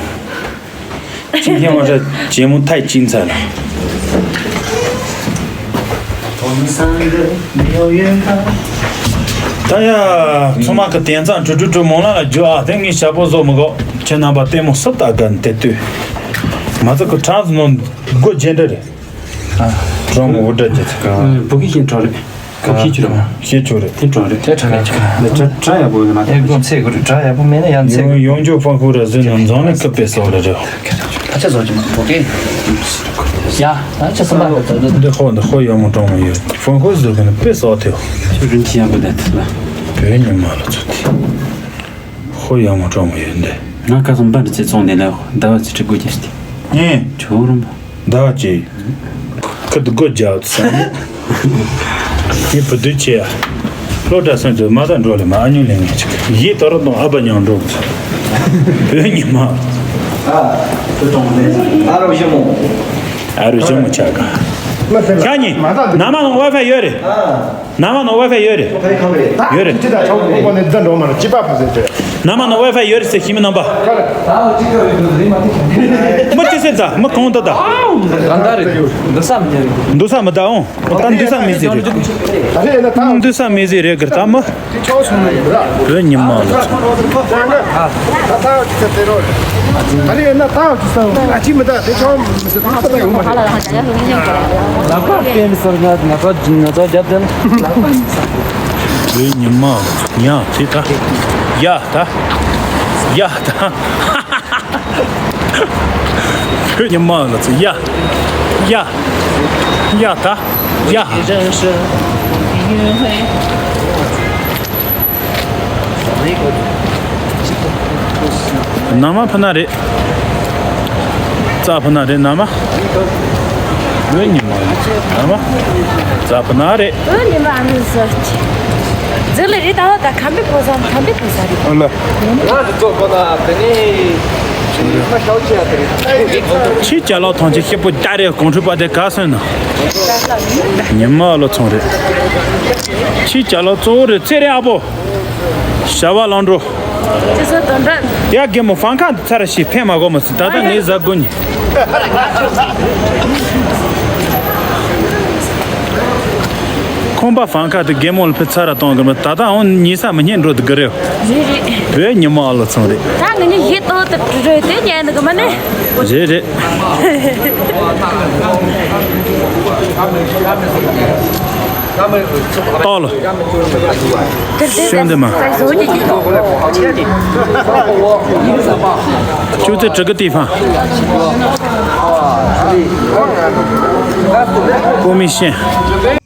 今天晚上节目太精彩了。 ད་ཡ། ཚང་མ་གི་དེང་སང་གྲུ་གྲུ་གྲུ་མོང་ལ་ལ་རྒྱུ་ཨ་དེ་ངས་ཞབས་པོ་བཟོ་མི་གོ་ཁྱེད་རྣམ་པ་ལྟད་མོ་སུ་ལྟ་ག་དེ་ལྟོས། མ་ཚད་ཁོ་གྲངས་ནང་སྒོ་འབྱེད་འདྲ་རེད། ཨ། གྲོང་མི་འུར་སྒྲ་རྒྱུ་ཚིག་ག་བུ་གི་ཤིང་གྲོགས་རེད། བུ་ཤེས་ཆུ་རེད། ཤེས་ཆུ་རེད། དེ་གྲོགས་རེད། དེ་གྲགས་ལས་ཆུ་རེད། དྲ་དྲ་ཡག་པོ་ཡོད་ན་དེ་སྒོ་ཚེ་གུ་རེད། དྲ་ཡག་པོ་མེད་ན་ཡང་ཚེ་གུ་ཡོང་ཡོང་ཆོག་ཕང་ཁུ་ར་ཟེར་ན་འཛང་ནས་སྐུ་པེ་སོགས་རེད་རེད། ད་ཆ་བཟོ་གི་མ་བོ་ཀེ། ཡ། ད་ཆ་སམ་པ། འདི་ཧོ་འདི་ཧོ་ཡོང་མོ་གྲོང་མོ་ཡོད། ཕང་ཁུ་ཟེར་གི་ན་པེ་སོགས་ཐེའོ། ཆུ་རིན་ཆེན་ཡག་པོ་ད་ཐི་ལ། བོད་ཉི་མ་ལ་ཚོ་དེ། ཧོ་ཡོང་མོ་གྲོང་མོ་ཡོད་འདི། ང་ཁ་སང་འབར་རྩེ་བཙོང་ནས་ལ་ཟླ་བ་ཚེ་ཁྲི་དགུ་རྒྱས་ཏེ། ངས། ཆུ་རུམ། ཟླ་བ་གཅིག་ཁུ་དུ་སྒོ་རྒྱག་ཚར། ངས་བུ་དུས་ཆེ་ཡ། སློབ་གྲྭ་སོན་ཚོད་མ་ད་འགྲོ་ལེ་མ་ཨ་ཉུ་ལེ་ངས་ཅིག་ཡིད་དོ་རུ་དང་ཨ་ཕ་ཉང་འགྲོ་ཚར། བོད་ཉི་མ། ཨ་རོ་ཞི་མོ། ཨ་རོ་ཞི་མོ་ཆ་ག་ཁྱེད་གཉིས་ན་མ་ནང་ཝའི་ཕའི་ཡོད་རེད། ན་མ་ནང་ཝའི་ཕའི་ཡོད་རེད། ཡོད་རེད། ཅི་ད་ཆོག་གོ་གོ་ནས་འཛིན་འགྲོ་མ་རེད། ཅི་པ་པུ་ཟེར་ཏེ། ན་མ་ནང་ཝའི་ཕའི་ཡོད་རེད་ཟེར་ཤི་མི་རྣམ་པ། མི་ཅི་ཟེར་ཙ་མི་གང་ད་ད། གང་ད་རེད། འདུག་ས་མི་ཉན་རེད། འདུག་ས་མི་ད་འོང་། ད་འདུག་ས་མི་ཟེར་རེད། ད་རེད་ན་ད་འདུག་ས་མི་ཟེར་རེད་གར་ད་མི། དེ་ཆོག་སོང་ནི་ར། བོད་ཉི་མ་ལ་ཚོ། ད་ད་ད་ད་ད་ད་རེད་ན་ད་ད་ད་ཅི་མི་ད་དེ་ཆོག་མི་ཟེར་ད་ད་ཡོང་མ་རེད། ལག་པ་སྤེན་སོར་ང་ང་ཚོ་ང་ཚོ་རྒྱབ་དེ་ན། བོད་ཉི་མ་ཉ་དེ་ད་ཡ་ད་ཡ་ད་བོད་ཉི་མ་ལ་ཚོ་ཡ་ཡ་ཡ་ད་ཡ། ན་མ་ཕུ་ན་རེད། ཙ་ཕུ་ན་རེད་ན་མ། བོད་ཉི་མ་རེད་ན་མ། ཙ་ཕུ་ན་རེད། བོད་ཉི་མ་ཨ་མི་ཟེར་གྱི། ཟེར་ལེ་རེད་ད་ད་ཁམ་པའི་ཕོ་ས་ཁམ་པའི་ཕོ་ས་རེད། ཨོ་ལ། ང་རེ་ཙོ་ཁོ་ན་དེ་ནི་ཁྱི་མ་ཤའུ་ཆེ་ཡ་དེ་རེད། ཁྱི་ཅ་ལག་ཐང་ཆེ་ཤེད་པོ་རྒྱ་རེད། གོང་ཁྲོས་པ་དེ་ག་སོན་ན། ཉི་མ་ལོ་ཚོང་རེད། ཁྱི་ཅ་ལག་གཙོ་བོ་རེད་ཚེ་རིང་ཨ་ཕོ། ཞྭ་བ་ལང་འགྲོ། ཅི་ཟེར་དོན་དག་ཡ་རྒན་མོ་ཧྥང་ཁ་འདི་ཚར་ཞིག་ཕན་མ་གོ་མ་སི་ད་ལྟ་ངའི་ཟ་དགོ་ནི། ཁོང་པ་ཧྥང་ཁ་དེ་རྒན་མོ་ལ་ཕི་ཚར་གཏོང་གི་མི་ད་ལྟ་འོང་ཉི་ས་མི་ཉན་འགྲོ་དུ་གི་རེད། རེད་རེད། བོད་ཉི་མ་ལོ་ཚང་རེད། ད་ང་ནི་ཡིད་དོ་དུ་རེད་དེ་ཉན་གི་མ་ནི། རེད་རེད། ཏོ་ལོ། ཤོན་དེ་མ། ཅུ་ཙེ་དྲི་གི་ཏི་ཧྥང་། ཀོ་མི་ཤན།